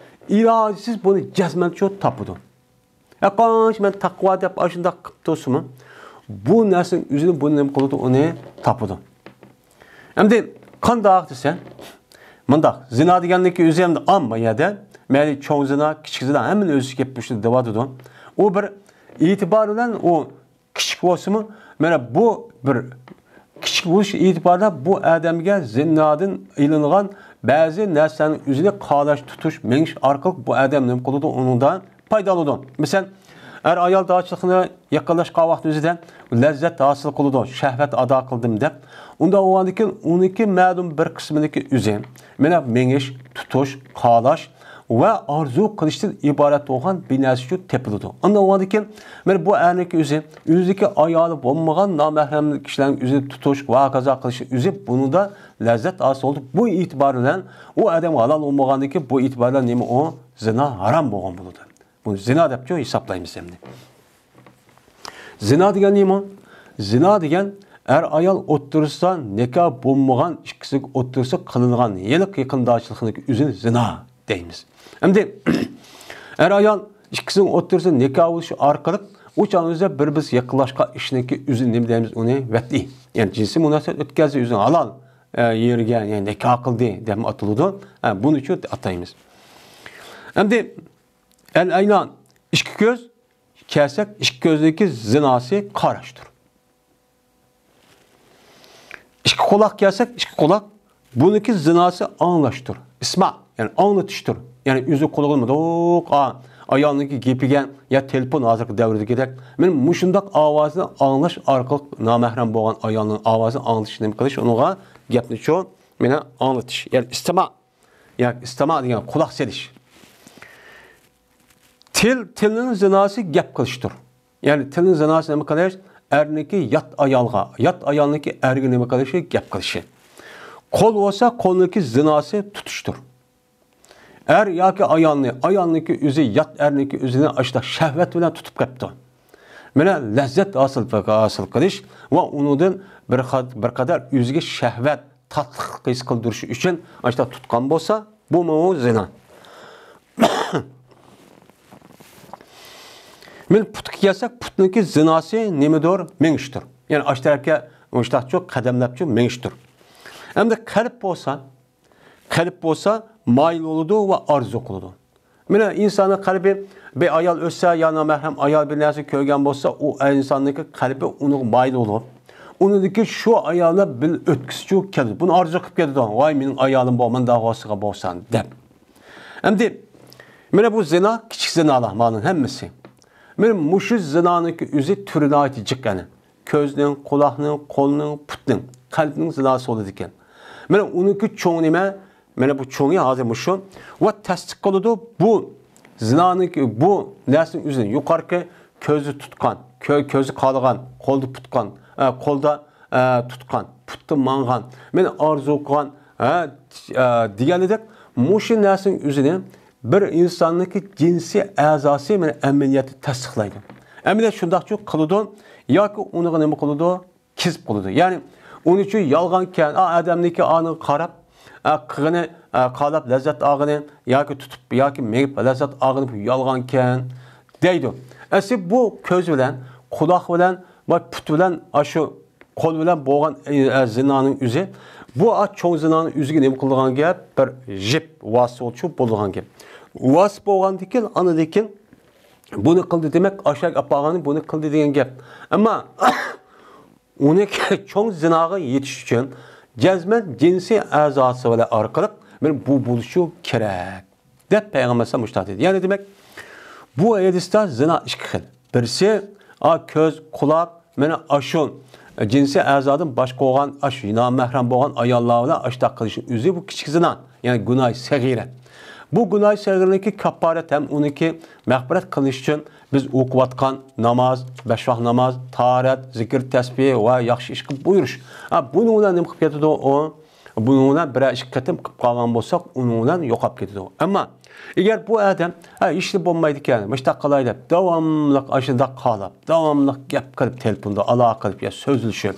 ئىلاجسىز بۇنى جەزمەن شۇ تاپىدۇ. ھەرقانچە مەن تەقۋا دەپ ئاشۇنداق قىلىپ تۇرسىمۇ، بۇ نەرسىنىڭ ئۆزىنى بۇنى نېمە قىلىدۇ؟ ئۇنى تاپىدۇ. ئەمدى قانداق دېسە، مۇنداق، زىنا دېگەننىڭكى ئۆزى ئەمدى ئامما يەردە، مەيلى چوڭ زىنا، كىچىك زىنا، ھەممىنى ئۆز ئىچىگە كەپ شۇنى دەۋاتىدۇ. ئۇ بىر ئېتىبار بىلەن ئۇ كىچىك بولسىمۇ، مانا بۇ بىر كىچىك بولۇش ئېتىبارىدا بۇ ئادەمگە زىنادىن ئېلىنغان بەزى نەرسىلەرنىڭ ئۆزىنى قالاش، تۇتۇش، مېڭىش ئارقىلىق بۇ ئادەم نېمە قىلىدۇ؟ ئۇنىڭدا پايدا ئالىدۇ. مىسال، ئەر-ئايال داچىلىقىنى يېقىنلاشقان ۋاقىت ئۆزىدە لەززەت ھاسىل قىلىدۇ، شەھۋەت ئادا قىلدىم دەپ. ئۇنداق بولغاندىن كېيىن ئۇنىڭكى مەلۇم بىر قىسمىنىڭكى ئۆزى، مانا، مېڭىش، تۇتۇش، قالاش ۋە ئارزۇ قىلىشتىن ئىبارەت بولغان بىر نەرسە شۇ تېپىلىدۇ. ئاندىن بولغاندىن كېيىن، مانا، بۇ ئەرنىڭكى ئۆزى، ئۆزىدىكى ئايالى بولمىغان نامەھرەم كىشىلەرنىڭ ئۆزىنى تۇتۇش ۋە ھاكازا قىلىشنىڭ ئۆزى بۇنىڭدا لەززەت ھاسىل بولىدۇ. بۇ ئېتىبار بىلەن ئۇ ئادەم ھالال بولمىغاندىن كېيىن، بۇ ئېتىبار بىلەن نېمە ئۇ؟ زىنا ھارام بولغان بولىدۇ. بۇنى زىنا دەپچۇ ھېسابلايمىز ئەمدى. زىنا دېگەن نېمە؟ زىنا دېگەن ئەر-ئايال ئوتتۇرىسىدا نىكاھ بولمىغان ئىككىسىنىڭ ئوتتۇرىسىدا قىلىنغان ھېلىقى يېقىنداشلىقنىڭ ئۆزىنى زىنا دەيمىز. ئەمدى ئەر-ئايال ئىككىسىنىڭ ئوتتۇرىسىدا نىكاھ بولۇشى ئارقىلىق ئۇ چاغنىڭ ئۆزىدە بىر-بىرسى يېقىنلاشقان ئىشنىڭكى ئۆزىنى نېمە دەيمىز؟ ئۇنى ۋەتئىي. يەنى جىنسىي مۇناسىۋەت ئۆتكەزدى، ئۆزىنىڭ ھالال، ئە، يېرىگە، يەنى نىكاھ قىلدى دەپمۇ ئاتىلىدۇ. ئە، بۇنى شۇ ئاتايمىز. ئەمدى ئەل-ئەينان، ئىككى كۆز، كەلسەك، ئىككى كۆزنىڭكى زىناسى قاراشتۇر. ئىككى قۇلاق كەلسەك، ئىككى قۇلاق. بۇنىڭكى زىناسى ئاڭلاشتۇر. ئىسما، يەنى ئاڭلىتىشتۇر. يەنى ئۆزى قۇلىقىنى مۇنداق، ئا، ئايالنىڭكى گېپىگە، يا تېلېفون ھازىرقى دەۋردىكىدەك. مانا مۇشۇنداق ئاۋازنى ئاڭلاش ئارقىلىق نامەھرەم بولغان ئايالنىڭ ئاۋازىنى ئاڭلىتىش نېمە قىلىش؟ ئۇنىڭغا گەپنى شۇ، مانا ئاڭلىتىش. يەنى ئىستىما. ياكى ئىستىما دېگەن قۇلاق سېلىش. تىل، تىلنىڭ زىناسى گەپ قىلىشتۇر. يەنى تىلنىڭ زىناسى نېمە قىلىش؟ ئەرنىڭكى يات ئايالغا، يات ئايالنىڭكى ئەرگە نېمە قىلىشى؟ گەپ قىلىشى. قول بولسا، قولنىڭكى زىناسى تۇتۇشتۇر. ئەر ياكى ئايالنى، ئايالنىڭكى ئۆزى، يات ئەرنىڭكى ئۆزىنى ئاشۇنداق شەھۋەت بىلەن تۇتۇپ قېپتۇ. مانا لەززەت ھاسىل، ھاسىل قىلىش ۋە ئۇنىڭدىن بىر قەد-، بىر قەدەر ئۆزىگە شەھۋەت، تاتلىق ھېس قىلدۇرۇش ئۈچۈن ئاشۇنداق تۇتقان بولسا، بۇمۇ زىنا. مانا پۇتقا كەلسەك، پۇتنىڭكى زىناسى نېمىدۇر؟ مېڭىشتۇر. يەنى ئاشۇ تەرەپكە مۇشتاقچۇ، قەدەملەپچۇ مېڭىشتۇر. ئەمدى قەلب بولسا، قەلب بولسا مايىل بولىدۇ ۋە ئارزۇ قىلىدۇ. مانا ئىنساننىڭ قەلبى بىر ئايال ئۆتسە يا نامەھرەم ئايال بىر نەرسە كۆرگەن بولسا، ئۇ ئىنساننىڭكى قەلبى ئۇنىڭغا مايىل بولىدۇ. ئۇنىڭدىكى شۇ ئايال بىلەن ئۆتكۈسىچۇ كېلىدۇ. بۇنى ئارزۇ قىلىپ كېتىدۇ. ۋاي، مېنىڭ ئايالىم بولغان، مۇنداق بولسا بولسا دەپ. ئەمدى مانا بۇ زىنا، كىچىك زىنالار مانىڭ ھەممىسى. مانا مۇشۇ زىنانىڭكى ئۆزى تۈرى ناھايىتى جىق ئەنە. كۆزنىڭ، قۇلاقنىڭ، قولنىڭ، پۇتنىڭ، قەلبنىڭ زىناسى بولىدىكەن. مانا ئۇنىڭكى چوڭى نېمە؟ مانا بۇ چوڭى ھازىر مۇشۇ. ۋە تەستىق قىلىدۇ، بۇ زىنانىڭكى، بۇ نەرسىنىڭ ئۆزىنى يۇقىرىقى كۆزى تۇتقان، كۆ-، كۆزى قالىغان، قولدا پۇتقان، ئە، قولدا، ئە، تۇتقان، پۇتتا ماڭغان، مانا ئارزۇ قىلغان، ئە، ئە، دېگەنىدەك مۇشۇ نەرسىنىڭ ئۆزىنى بىر ئىنساننىڭكى جىنسىي ئەزاسى مانا ئەمەلىيەتتە تەستىقلايدۇ. ئەمەلىيەت شۇنداقچۇ قىلىدۇ ياكى ئۇنىڭغا نېمە قىلىدۇ؟ كېزىپ قىلىدۇ. يەنى ئۇنىڭ ئۈچۈن يالغانكەن، ئا، ئادەمنىڭكى ئانىغا قاراپ، ئا، قىلغىنى، ئا، قالاپ لەززەت ئالغىنى ياكى تۇتۇپ ياكى مېڭىپ لەززەت ئالغىنى بۇ يالغانكەن دەيدۇ. ئەسلى بۇ كۆز بىلەن، قۇلاق بىلەن ۋە پۇت بىلەن، ئاشۇ قول بىلەن بولغان، ئە، زىنانىڭ ئۆزى، بۇ، ئا، چوڭ زىنانىڭ ئۆزىگە نېمە قىلىدىغان گەپ؟ بىر جىپ ۋاسىتىچۇ بولىدىغان گەپ. ۋاسىتە بولغاندىن كېيىن، ئاندىن كېيىن بۇنى قىلدى دېمەك، ئاشۇ ئاپارغاننى بۇنى قىلدى دېگەن گەپ. ئەمما ئۇنى چوڭ زىناغا يېتىش ئۈچۈن جەزمەن جىنسىي ئەزاسى بىلەن ئارقىلىق مانا بۇ بولۇشى كېرەك، دەپ پەيغەمبەر ئەلەيھىسسالام مۇشۇنداق دېدى. يەنى دېمەك، بۇ ھەدىستە زىنا ئىككى خىل. بىرسى، ئا، كۆز، قۇلاق، مانا ئاشۇ جىنسىي ئەزادىن باشقا بولغان، ئاشۇ نامەھرەم بولغان ئاياللار بىلەن ئاشۇنداق قىلىشنىڭ ئۆزى بۇ كىچىك زىنا. يەنى گۇناھى سەغىرە. بۇ گۇناھى سەغىرىنىڭكى كاپپارەت ھەم ئۇنىڭكى مەغپىرەت قىلىنىشى ئۈچۈن بىز ئوقۇۋاتقان ناماز، بەش ۋاق ناماز، تاھارەت، زىكىر، تەسبىھ ۋە ياخشى ئىش قىلىپ بۇيرۇش. ھە، بۇنىڭ بىلەن نېمە قىلىپ كېتىدۇ ئۇ؟ بۇنىڭ بىلەن بىرەر ئىككى قېتىم قىلىپ قالغان بولساق، ئۇنىڭ بىلەن يوقاپ كېتىدۇ. ئەمما ئەگەر بۇ ئادەم، ھە، ھېچنېمە بولمايدىكەن، مۇشۇنداق قىلاي دەپ، داۋاملىق ئاشۇنداق قالاپ، داۋاملىق گەپ قىلىپ، تېلېفوندا ئالاقە قىلىپ يا سۆزلىشىپ،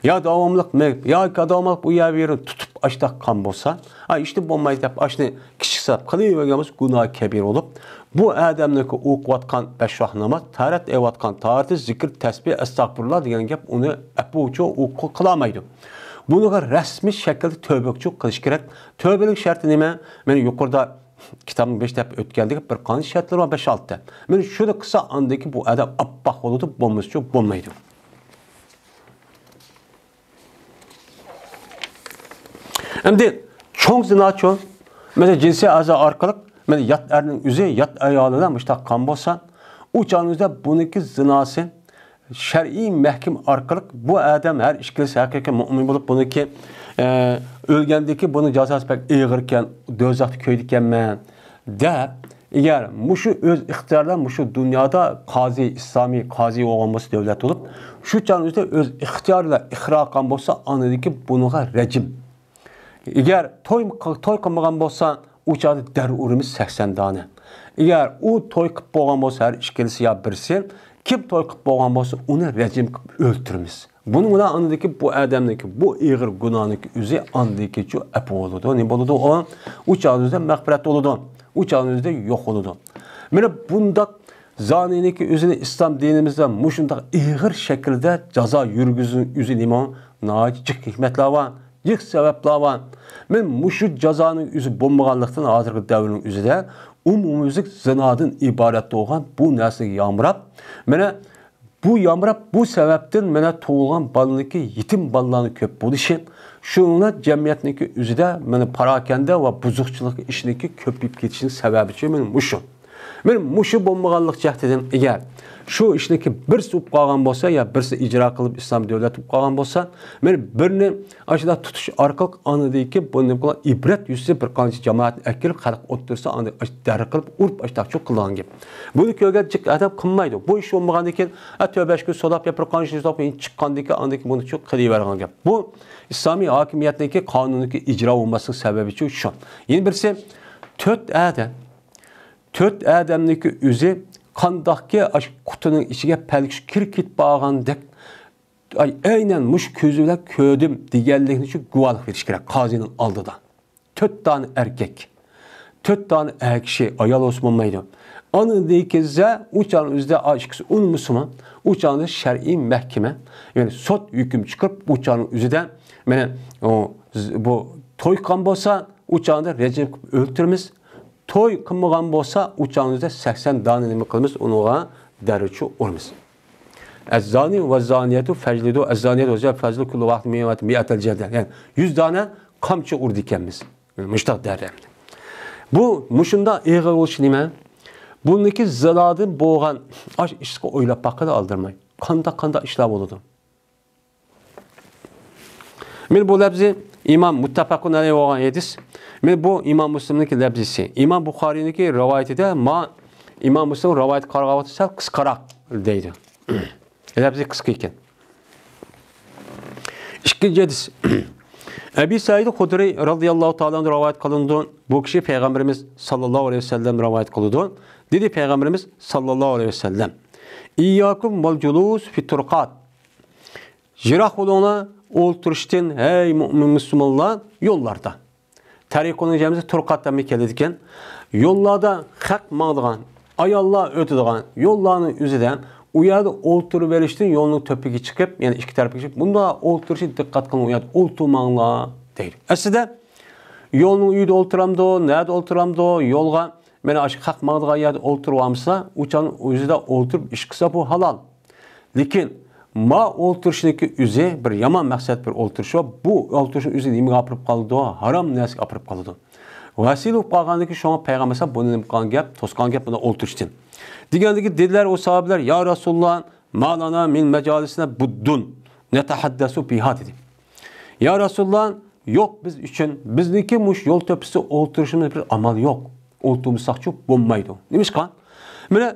يا داۋاملىق مېڭىپ، ياكى داۋاملىق ئۇ يەر بۇ يەرنى تۇتۇپ ئاشۇنداق قىلغان بولسا، ھە، ھېچنېمە بولمايدۇ دەپ، ئاشۇنى كىچىك ساپ قىلىۋەرگەن بولسا، گۇناھى كەبىرە بولۇپ، بۇ ئادەمنىڭكى ئوقۇۋاتقان بەش ۋاق ناماز، تاھارەت ئېلىۋاتقان تاھارىتى، زىكىر، تەسبىھ، ئەستەغپۇرۇللا دېگەن گەپ ئۇنى ئەپۇچۇ ئۇ قىلالمايدۇ. بۇنىڭغا رەسمىي شەكىلدە تۆۋبىچۇ قىلىش كېرەك. تۆۋبىنىڭ شەرتى نېمە؟ مەن يۇقىرىدا كىتابنىڭ بېشىدا ئۆتكەندەك بىر قانچە شەرتلىرى بار، بەش-ئالتە. مانا شۇنى قىلسا، ئاندىن كېيىن بۇ ئادەم ئاپئاق بولىدۇ، بولمىسىچۇ بولمايدۇ. ئەمدى چوڭ زىناچۇ، مەسىلەن، جىنسىي ئەزا ئارقىلىق، مەسىلەن، يات ئەرنىڭ ئۆزى يات ئايالى بىلەن مۇشۇنداق قىلغان بولسا، ئۇ چاغنىڭ ئۆزىدە بۇنىڭكى زىناسى شەرئىي مەھكىمە ئارقىلىق بۇ ئادەم ھەر ئىككىلىسى ھەقىقىي مۆمىن بولۇپ، بۇنىڭكى، ئە، ئۆلگەندىكى بۇنىڭ جازاسى بەك ئېغىركەن، دوزاختا كۆيىدىكەنمەن دەپ، ئەگەر مۇشۇ ئۆز ئىختىيارى بىلەن مۇشۇ دۇنيادا قازى، ئىسلامىي قازى بولغان بولسا، دۆلەت بولۇپ، شۇ چاغنىڭ ئۆزىدە ئۆز ئىختىيارى بىلەن ئىقرار قىلغان بولسا، ئاندىن كېيىن بۇنىڭغا رەجىم. ئەگەر توي، توي قىلمىغان بولسا، ئۇ چاغدا دەر ئۇرىمىز سەكسەن دانە. ئەگەر ئۇ توي قىلىپ بولغان بولسا، ھەر ئىككىلىسى يا بىرسى، كىم توي قىلىپ بولغان بولسا، ئۇنى رەجىم قىلىپ ئۆلتۈرىمىز. بۇنىڭ بىلەن ئاندىكى بۇ ئادەمنىڭكى بۇ ئېغىر گۇناھنىڭكى ئۆزى ئاندىكىچۇ ئەپۇ بولىدۇ. نېمە بولىدۇ ئۇ؟ ئۇ چاغدا ئۆزىدە مەغپىرەت بولىدۇ. ئۇ چاغدا ئۆزىدە يوق بولىدۇ. مانا بۇنداق زانىنىڭكى ئۆزىنى ئىسلام دىنىمىزدا مۇشۇنداق ئېغىر شەكىلدە جازا يۈرگۈزۈشنىڭ ئۆزى نېمە؟ ناھايىتى جىق ھېكمەتلەر بار، جىق سەۋەبلەر بار. مەن مۇشۇ جازانىڭ ئۆزى بولمىغانلىقتىن، ھازىرقى دەۋرنىڭ ئۆزىدە ئومۇميۈزلۈك زىنادىن ئىبارەت بولغان بۇ نەرسىگە يامراپ، مانا بۇ يامراپ، بۇ سەۋەبتىن مانا تۇغۇلغان بالىنىڭكى يېتىم بالىلارنىڭ كۆپ بولۇشى، شۇنىڭ جەمئىيەتنىڭكى ئۆزىدە مانا پاراكەندە ۋە بۇزۇقچىلىق ئىشىنىڭكى كۆپىيىپ كېتىشىنىڭ سەۋەبى شۇ، مانا مۇشۇ. مانا مۇشۇ بولمىغانلىق جەھەتتىن ئەگەر شۇ ئىشنىڭكى بىرسى ئۇپ قالغان بولسا يا بىرسى ئىجرا قىلىپ ئىسلام دۆلەت ئۇپ قالغان بولسا، مانا بىرنى ئاشۇنداق تۇتۇش ئارقىلىق ئاندىن كېيىن بۇنى نېمە قىلغان، ئىبرەت يۈزىسىدىن بىر قانچە جامائەتنى ئەكىرىپ خەلق ئوتتۇرىسىدا ئاندىن دەرر قىلىپ ئۇرۇپ ئاشۇنداق شۇ قىلىدىغان گەپ. بۇنى كۆرگەن جىق ئادەم قىلمايدۇ. بۇ ئىش بولمىغاندىن كېيىن، ئە، تۆبە شۈكۈر سولاپ يا بىر قانچە يۈز سولاپ چىققاندىن كېيىن ئاندىن كېيىن بۇنى شۇ قىلىۋەرگەن گەپ. بۇ ئىسلامىي ھاكىمىيەتنىڭكى قانۇنىنىڭكى ئىجرا بولماسلىق سەۋەبى شۇ، شۇ. يەنە بىرسى، تۆت ئادەم، تۆت ئادەمنىڭكى ئۆزى قانداقكى ئاشۇ قۇتىنىڭ ئىچىگە پەلكۈش كىرىپ كېتىپ بارغاندەك، ئاي، ئەينەن مۇشۇ كۆزى بىلەن كۆردۈم دېگەنلىكنى شۇ گۇۋاھلىق بېرىش كېرەك قازىنىڭ ئالدىدا. تۆت دانە ئەركەك، تۆت دانە ئەر كىشى، ئايال بولسا بولمايدۇ. ئاندىن كېيىن ئۇ چاغنىڭ ئۆزىدە ئىككىسى ئۇنىمىسىمۇ، ئۇ چاغدا شەرئىي مەھكىمە، يەنى سوت ھۆكۈم چىقىرىپ، ئۇ چاغنىڭ ئۆزىدە مانا ئۇ، بۇ توي قىلغان بولسا، ئۇ چاغدا رەجىم قىلىپ ئۆلتۈرىمىز. توي قىلمىغان بولسا، ئۇ چاغنىڭ ئۆزىدە سەكسەن دانە نېمە قىلىمىز، ئۇنىڭغا دەررىچۇ ئۇرىمىز. ئەززانى ۋەززانىيەتۇ فەجلىدۇ، ئەززانىيەت ۋەززانى فەجلىدۇ كۇللۇ ۋاھىدىن مىنھۇمە مىئەتە جەلدە. يەنى يۈز دانە قامچا ئۇرىدىكەنمىز. مۇشتاق دەررە. بۇ مۇشۇنداق ئېغىر بولۇشى نېمە؟ بۇنىڭكى زىنادىن بولغان ئاش ئىشقا ئويلاپ باققىلى ئالدىرىماي. قانداق، قانداق ئىشلار بولىدۇ؟ مانا بۇ لەپزى ئىمام مۇتتەپەقۇن ئەلەيھى بولغان ھەدىس. مانا بۇ ئىمام مۇسلىمنىڭكى لەپزىسى. ئىمام بۇخارىينىڭكى رىۋايىتىدە ما ئىمام مۇسلىم رىۋايەت قىلغان ۋاقتى سەل قىسقىراق دەيدۇ. لەپزى قىسقا ئىكەن. ئىككىنچى ھەدىس. ئەبى سەئىد خۇدرىي رازىياللاھۇ تائالا ئەنھۇ رىۋايەت قىلىنىدۇ. بۇ كىشى پەيغەمبىرىمىز ساللاللاھۇ ئەلەيھى ۋەسەللەم رىۋايەت قىلىدۇ. دېدى پەيغەمبىرىمىز ساللاللاھۇ ئەلەيھى ۋەسەللەم، «ئىيياكۇم ۋەل جۇلۇس فىت تۇرۇقات.» يىراق بولۇڭلار ئولتۇرۇشتىن، ھەي مۇئمىن مۇسۇلمانلار، يوللاردا. تەرىقۇنىڭ جەمئىسى تۇرقات دەپمۇ كېلىدىكەن. يوللاردا خەق ماڭىدىغان، ئاياللار ئۆتىدىغان يوللارنىڭ ئۆزىدە ئۇ يەردە ئولتۇرۇۋېرىشتىن يولنىڭ تۆپىگە چىقىپ، يەنى ئىككى تەرەپكە چىقىپ، بۇنداق ئولتۇرۇشنى دىققەت قىلىڭ، ئۇ يەردە ئولتۇرماڭلار دەيدۇ. ئەسلىدە يولنىڭ ئۈيىدە ئولتۇرامدۇ، نەدە ئولتۇرامدۇ، يولغا مانا ئاشۇ خەق ماڭىدىغان يەردە ئولتۇرۇۋالمىسا، ئۇ چاغنىڭ ئۆزىدە ئولتۇرۇپ ئىش قىلسا، بۇ ھالال. لېكىن ما ئولتۇرۇشنىڭكى ئۆزى بىر يامان مەقسەت بىر ئولتۇرۇش بار. بۇ ئولتۇرۇشنىڭ ئۆزى نېمىگە ئاپىرىپ قالىدۇ؟ ھارام نەرسىگە ئاپىرىپ قالىدۇ. ۋەسىلە بولۇپ قالغاندىن كېيىن شۇڭا پەيغەمبەر ئەلەيھىسسالام بۇنى نېمە قىلغان گەپ؟ توسقان گەپ، بۇنى ئولتۇرۇشتىن. دېگەندىكى دېدىلەر ئۇ ساھابىلەر، يا رەسۇلاللا، ما لەنا مىن مەجالىسىنا بۇددۇن نەتەھەددەسۇ فىھا، دېدى. يا رەسۇلاللا، يوق بىز ئۈچۈن، بىزنىڭكى مۇشۇ يول تۆپىسىدە ئولتۇرۇشىمىز بىر ئامال يوق. ئولتۇرمىساقچۇ بولمايدۇ. نېمىشقا؟ مانا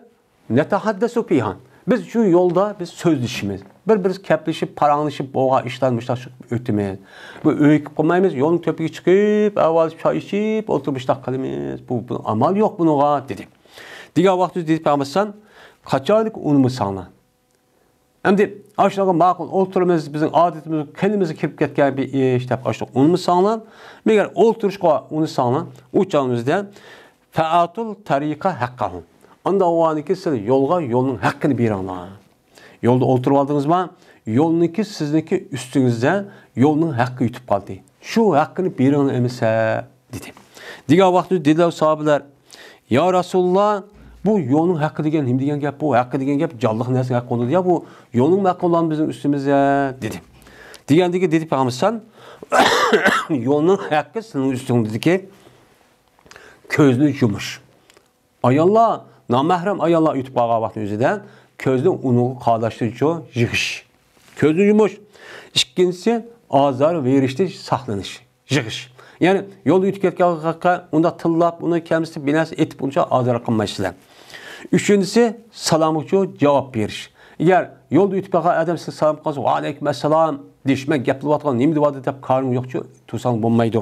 نەتەھەددەسۇ فىھا. بىز شۇ يولدا بىز سۆزلىشىمىز. بىر-بىرىمىز كەپلىشىپ، پاراڭلىشىپ، بولغان ئىشلارنى مۇشۇنداق ئۆتىمىز. بۇ ئۆيگە قىلمايمىز، يولنىڭ تۆپىگە چىقىپ، ئەھۋال چاي ئىچىپ، ئولتۇرۇپ مۇشۇنداق قىلىمىز. بۇ، بۇ ئامال يوق بۇنىڭغا، دېدى. دېگەن ۋاقتىدا دېدى پەيغەمبەر، قاچانكى ئۇنىمىساڭلار. ئەمدى ئاشۇنىڭغا ماقۇل ئولتۇرىمىز، بىزنىڭ ئادىتىمىز، قېنىمىزغا كىرىپ كەتكەن بىر ئىش دەپ ئاشۇنى ئۇنىمىساڭلار، مەگەر ئولتۇرۇشقا ئۇنىساڭلار، ئۇ چاغنىڭىزدا فەئاتۇل تەرىقە ھەققەھۇ. ئانداق بولغاندىكىن سىلەر يولغا يولنىڭ ھەققىنى بېرىڭلار. يولدا ئولتۇرۇۋالدىڭىزما، يولنىڭكى سىزنىڭكى ئۈستىڭىزدە يولنىڭ ھەققى يېتىپ قالدى. شۇ ھەققىنى بېرىڭلار ئەمىسە، دېدى. دېگەن ۋاقتىدا دېدىلەر ساھابىلەر، يا رەسۇلاللا، بۇ يولنىڭ ھەققى دېگەن نېمە دېگەن گەپ؟ بۇ ھەققى دېگەن گەپ جانلىق نەرسىنىڭ ھەققى بولىدۇ يا، بۇ يولنىڭ ھەققى بولامدۇ بىزنىڭ ئۈستىمىزدە، دېدى. دېگەندىكى دېدى پەيغەمبەر، سەن يولنىڭ ھەققى سېنىڭ ئۈستۈڭدىكى كۆزنى يۇمۇش. ئاياللار، نامەھرەم ئاياللار ئۆتۈپ قالغان ۋاقىتنىڭ ئۆزىدە كۆزنى ئۇنىڭغا قاداشتۇرۇشچۇ يىغىش. كۆزنى يۇمۇش. ئىككىنچىسى، ئازار بېرىشتىن ساقلىنىش. يىغىش. يەنى يولدا ئۆتۈپ كەتكەن ۋاقىتتا ئۇنداق تىللاپ، ئۇنى كەمسىتىپ، بىر نەرسە ئېتىپ، ئۇنچە ئازار قىلمايسىلەر. ئۈچىنچىسى، سالامغىچۇ جاۋاب بېرىش. ئەگەر يولدا ئۆتۈپ كەتكەن ئادەم سىزگە سالام قىلسا، ۋەئەلەيكۇم ئەسسالام دېيىش، مەن گەپ قىلىۋاتقان نېمە دەۋاتىدۇ دەپ كارىڭ يوقچۇ تۇرساڭ بولمايدۇ.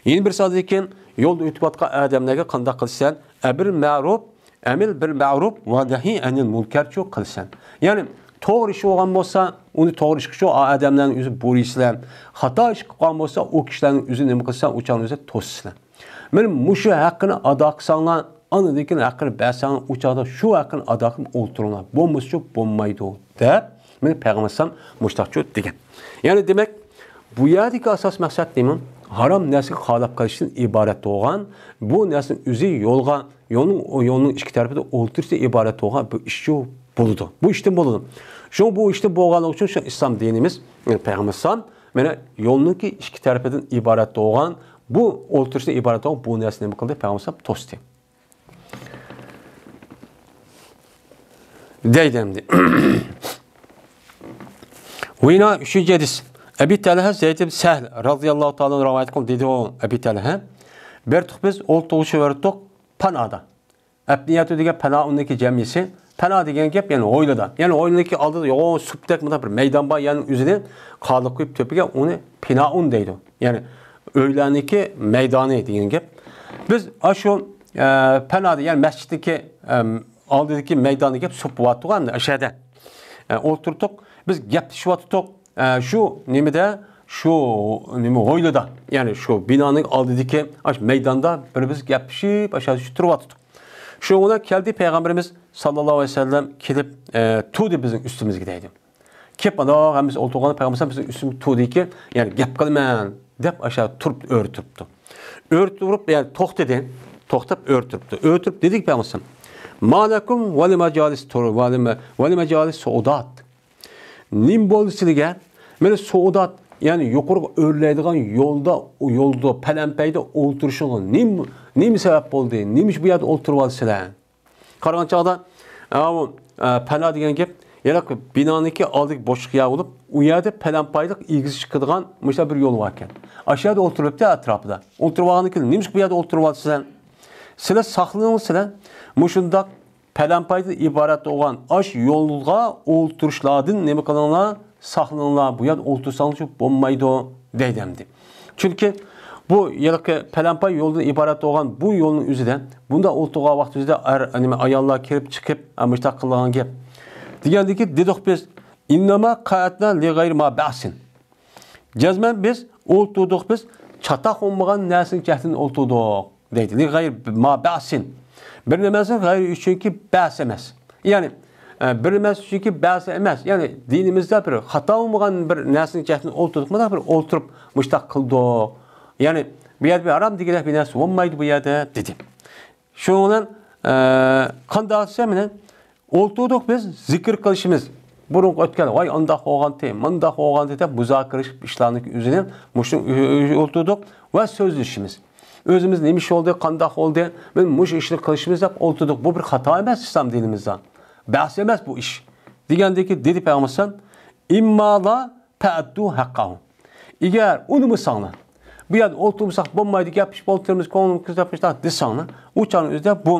يەنە بىر سازدىن كېيىن يولدا ئۆتۈۋاتقان ئادەملەرگە قانداق قىلىسەن؟ ئەمر مەرۇپ، ئەمر بىل مەرۇپ ۋە نەھى ئەنىل مۇنكەرچۇ قىلىسەن. يەنى توغرا ئىش بولغان بولسا، ئۇنى توغرا ئىش قىلىشۇ ئادەملەرنىڭ ئۆزى بۇيرۇيسىلەر. خاتا ئىش قىلغان بولسا، ئۇ كىشىلەرنىڭ ئۆزى نېمە قىلسا، ئۇ چاغنى ئۆزى توسىسىلەر. مانا مۇشۇ ھەققىنى ئادا قىلساڭلار، ئاندىن كېيىن ھەققىنى بەرسەڭلار، ئۇ چاغدا شۇ ھەققىنى ئادا قىلىپ ئولتۇرۇڭلار. بولمىسىچۇ بولمايدۇ، دەپ مانا پەيغەمبەر ئەلەيھىسسالام مۇشتاقچۇ دېگەن. يەنى دېمەك، بۇ يەردىكى ئاساس مەقسەت نېمە؟ ھارام نەرسىگە قالاپ قېلىشتىن ئىبارەت بولغان، بۇ نەرسىنىڭ ئۆزى يولغا، يولنىڭ، يولنىڭ ئىككى تەرىپىدە ئولتۇرۇشتىن ئىبارەت بولغان بۇ ئىشچۇ بولىدۇ. بۇ ئىشتىن بولىدۇ. شۇڭا بۇ ئىشتىن بولغانلىقى ئۈچۈن شۇ ئىسلام دىنىمىز، يەنى پەيغەمبەر ئەلەيھىسسالام مانا يولنىڭكى ئىككى تەرىپىدىن ئىبارەت بولغان، بۇ ئولتۇرۇشتىن ئىبارەت بولغان بۇ نەرسىنى نېمە قىلدى؟ پەيغەمبەر ئەلەيھىسسالام توستى. دەيدۇ ئەمدى. ۋىنا ئۈچىنچى ھەدىس. ئەبى تەلھە زەيد ئىبن سەھل رازىياللاھۇ تائالا ئانھۇ رىۋايەت قىلدى، دېدى ئۇ، ئەبى تەلھە، بىر تۇق بىز ئولتۇرۇشۇۋەردۇق پانادا. ئەپنىيەتۇ دېگەن پەنائۇننىڭكى جەمئىسى. پەنا دېگەن گەپ، يەنى ھويلىدا. يەنى ھويلىنىڭكى ئالدىدا يوغان سۇپتەك مۇنداق بىر مەيدان بار، يەنى ئۆزىنى قالىپ قويۇپ تۆپىگە ئۇنى پىنائۇن دەيدۇ. يەنى ئۆيلەرنىڭكى مەيدانى دېگەن گەپ. بىز ئاشۇ، ئە، پەنادا، يەنى مەسچىتنىڭكى، ئەم، ئالدىدىكى مەيداندا گەپ سۇپ بولۇۋاتىدىغۇ ئەمدى ئەشەدە. ئە، ئولتۇردۇق، بىز گەپلىشىۋاتىدۇق. ئە، شۇ نېمىدە، شۇ نېمە ھويلىدا، يەنى شۇ بىنانىڭ ئالدىدىكى ئاشۇ مەيداندا بىر بىز گەپلىشىپ، ئاشۇ تۇرۇۋاتىدۇق. شۇنىڭ بىلەن كەلدى پەيغەمبىرىمىز ساللاللاھۇ ئەلەيھى ۋەسەللەم كېلىپ، ئە، تۇردى بىزنىڭ ئۈستىمىزگە دەيدۇ. كېلىپ، ئانداق ھەممىسى ئولتۇرغان پەيغەمبەر بىزنىڭ ئۈستىمىزگە تۇردىكى، يەنى گەپ قىلىمەن دەپ ئاشۇ تۇرۇپ، ئۆرە تۇرۇپتۇ. ئۆرە تۇرۇپ، يەنى توختىدى. توختاپ ئۆرە تۇرۇپتۇ. ئۆرە تۇرۇپ دېدىكى پەيغەمبەر، ما لەكۇم ۋە لىمەجالىس تۇر-، ۋە لىمە-، ۋە لىمەجالىس سۇئۇدات. نېمە بولدى سىلىگە؟ مانا سۇئۇدات، يەنى يۇقىرىغا ئۆرلەيدىغان يولدا، يولدا، پەلەمپەيدە ئولتۇرۇشۇڭغا نېمە، نېمە سەۋەب بولدى؟ نېمە ئۈچۈن بۇ يەردە ئولتۇرۇۋالىسىلەر؟ قارىغان چاغدا، ئاۋۇ، ئە، پەنا دېگەن گەپ، يەنە بىنانىڭكى ئالدىدىكى بوشلۇق يەر بولۇپ، ئۇ يەردە پەلەمپەيلىق ئېگىز چىقىدىغان مۇشۇنداق بىر يول باركەن. ئاشۇ يەردە ئولتۇرۇپتۇ ئەتراپىدا. ئولتۇرۇۋالغاندىن كېيىن، نېمىشقا بۇ يەردە ئولتۇرۇۋالىسىلەر؟ سىلەر ساقلىنىڭلار سىلەر. مۇشۇنداق پەلەمپەيدىن ئىبارەت بولغان ئاشۇ يولغا ئولتۇرۇشلاردىن نېمە قىلىڭلار؟ ساقلىنىڭلار، بۇ يەردە ئولتۇرساڭلار بولمايدۇ، دەيدۇ ئەمدى. چۈنكى بۇ ھېلىقى پەلەمپەي يولدىن ئىبارەت بولغان بۇ يولنىڭ ئۆزىدە، بۇنداق ئولتۇرغان ۋاقتىمىزدا ئەر، نېمە، ئاياللار كىرىپ چىقىپ، مۇشۇنداق قىلىدىغان گەپ. دېگەندىكى دېدۇق بىز، ئىننەما قەئەدنا لىغەيرى ما بەئسىن. جەزمەن بىز ئولتۇردۇق، بىز چاتاق بولمىغان نەرسىنىڭ جەھىتىدىن ئولتۇردۇق، دەيدۇ. لىغەيرى ما بەئسىن. بىر نېمە ئۈچۈنكى بەس ئەمەس. يەنى، ئە، بىر نېمە ئۈچۈنكى بەس ئەمەس. يەنى دىنىمىزدا بىر خاتا بولمىغان بىر نەرسىنىڭ جەھىتىدىن ئولتۇردۇق، مانا بىر ئولتۇرۇپ مۇشتاق قىلدۇق. يەنى بۇ يەردە بىر ھارام دېگۈدەك بىر نەرسە بولمايدۇ بۇ يەردە، دېدى. شۇنىڭ بىلەن، ئە، قانداق دېسەم، مانا ئولتۇردۇق بىز، زىكىر قىلىشىمىز. بۇرۇنقى ئۆتكەن، ۋاي، ئانداق بولغانتى، مانداق بولغانتى دەپ مۇزاكىرە قىلىپ ئىشلارنىڭ ئۆزىنى مۇشۇ ئولتۇردۇق ۋە سۆزلىشىمىز. ئۆزىمىز نېمە ئىش بولدى، قانداق بولدى، مانا مۇشۇ ئىشنى قىلىشىمىز دەپ ئولتۇردۇق. بۇ بىر خاتا ئەمەس ئىسلام دىنىمىزدا. بەس ئەمەس بۇ ئىش. دېگەندىكى دېدى پەيغەمبەر ئەلەيھىسسالام، ئىمما لا فەئەددۇ ھەققەھۇ. ئەگەر ئۇنىمىساڭلار، بۇ يەردە ئولتۇرمىساق بولمايدۇ، گەپلىشىپ ئولتۇرىمىز، كۆڭلىمىز كۆزەپ دېسەڭلار، ئۇ چاغنىڭ ئۆزىدە بۇ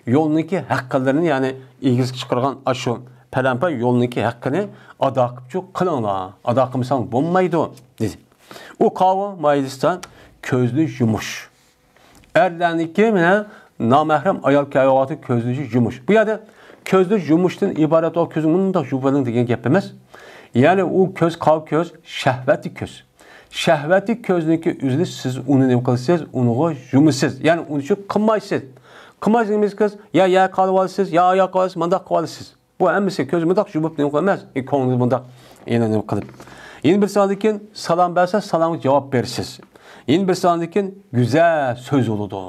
يولنىڭكى ھەققىلىرىنى، يەنى ئېگىزگە چىقارغان ئاشۇ پەلەمپەي يولنىڭكى ھەققىنى ئادا قىلىپچۇ قىلىڭلار، ئادا قىلمىساڭ بولمايدۇ، دېدى. ئۇ قاۋۇ مايدىستا كۆزنى يۇمۇش. ئەرلەرنىڭكى مانا نامەھرەم ئايال كەلگەن ۋاقىتتا كۆزنى يۇمۇش. بۇ يەردە كۆزنى يۇمۇشتىن ئىبارەت ئۇ كۆزنى مۇنداق يۇمۇۋېلىڭ دېگەن گەپ ئەمەس. يەنى ئۇ كۆز قاۋۇ كۆز، شەھۋەتلىك كۆز. شەھۋەتلىك كۆزنىڭكى ئۆزىنى سىز ئۇنى نېمە قىلىسىز؟ ئۇنىغا يۇمىسىز. يەنى ئۇنى شۇ قىلمايسىز. قىلمايسىز نېمە قىلىسىز؟ يا يەر قالىۋالىسىز، يا ئاياغ قالىسىز، مانداق قىلىۋالىسىز. بۇ ھەممىسى كۆز مۇنداق يۇمۇپ نېمە قىلىمەن؟ ئى، كۆڭلىڭىز مۇنداق يەنە نېمە قىلىپ. يەنە بىر ساندىن كېيىن سالام بەرسە، سالامغا جاۋاب بېرىسىز. يەنە بىر ساندىن كېيىن گۈزەل سۆز بولىدۇ.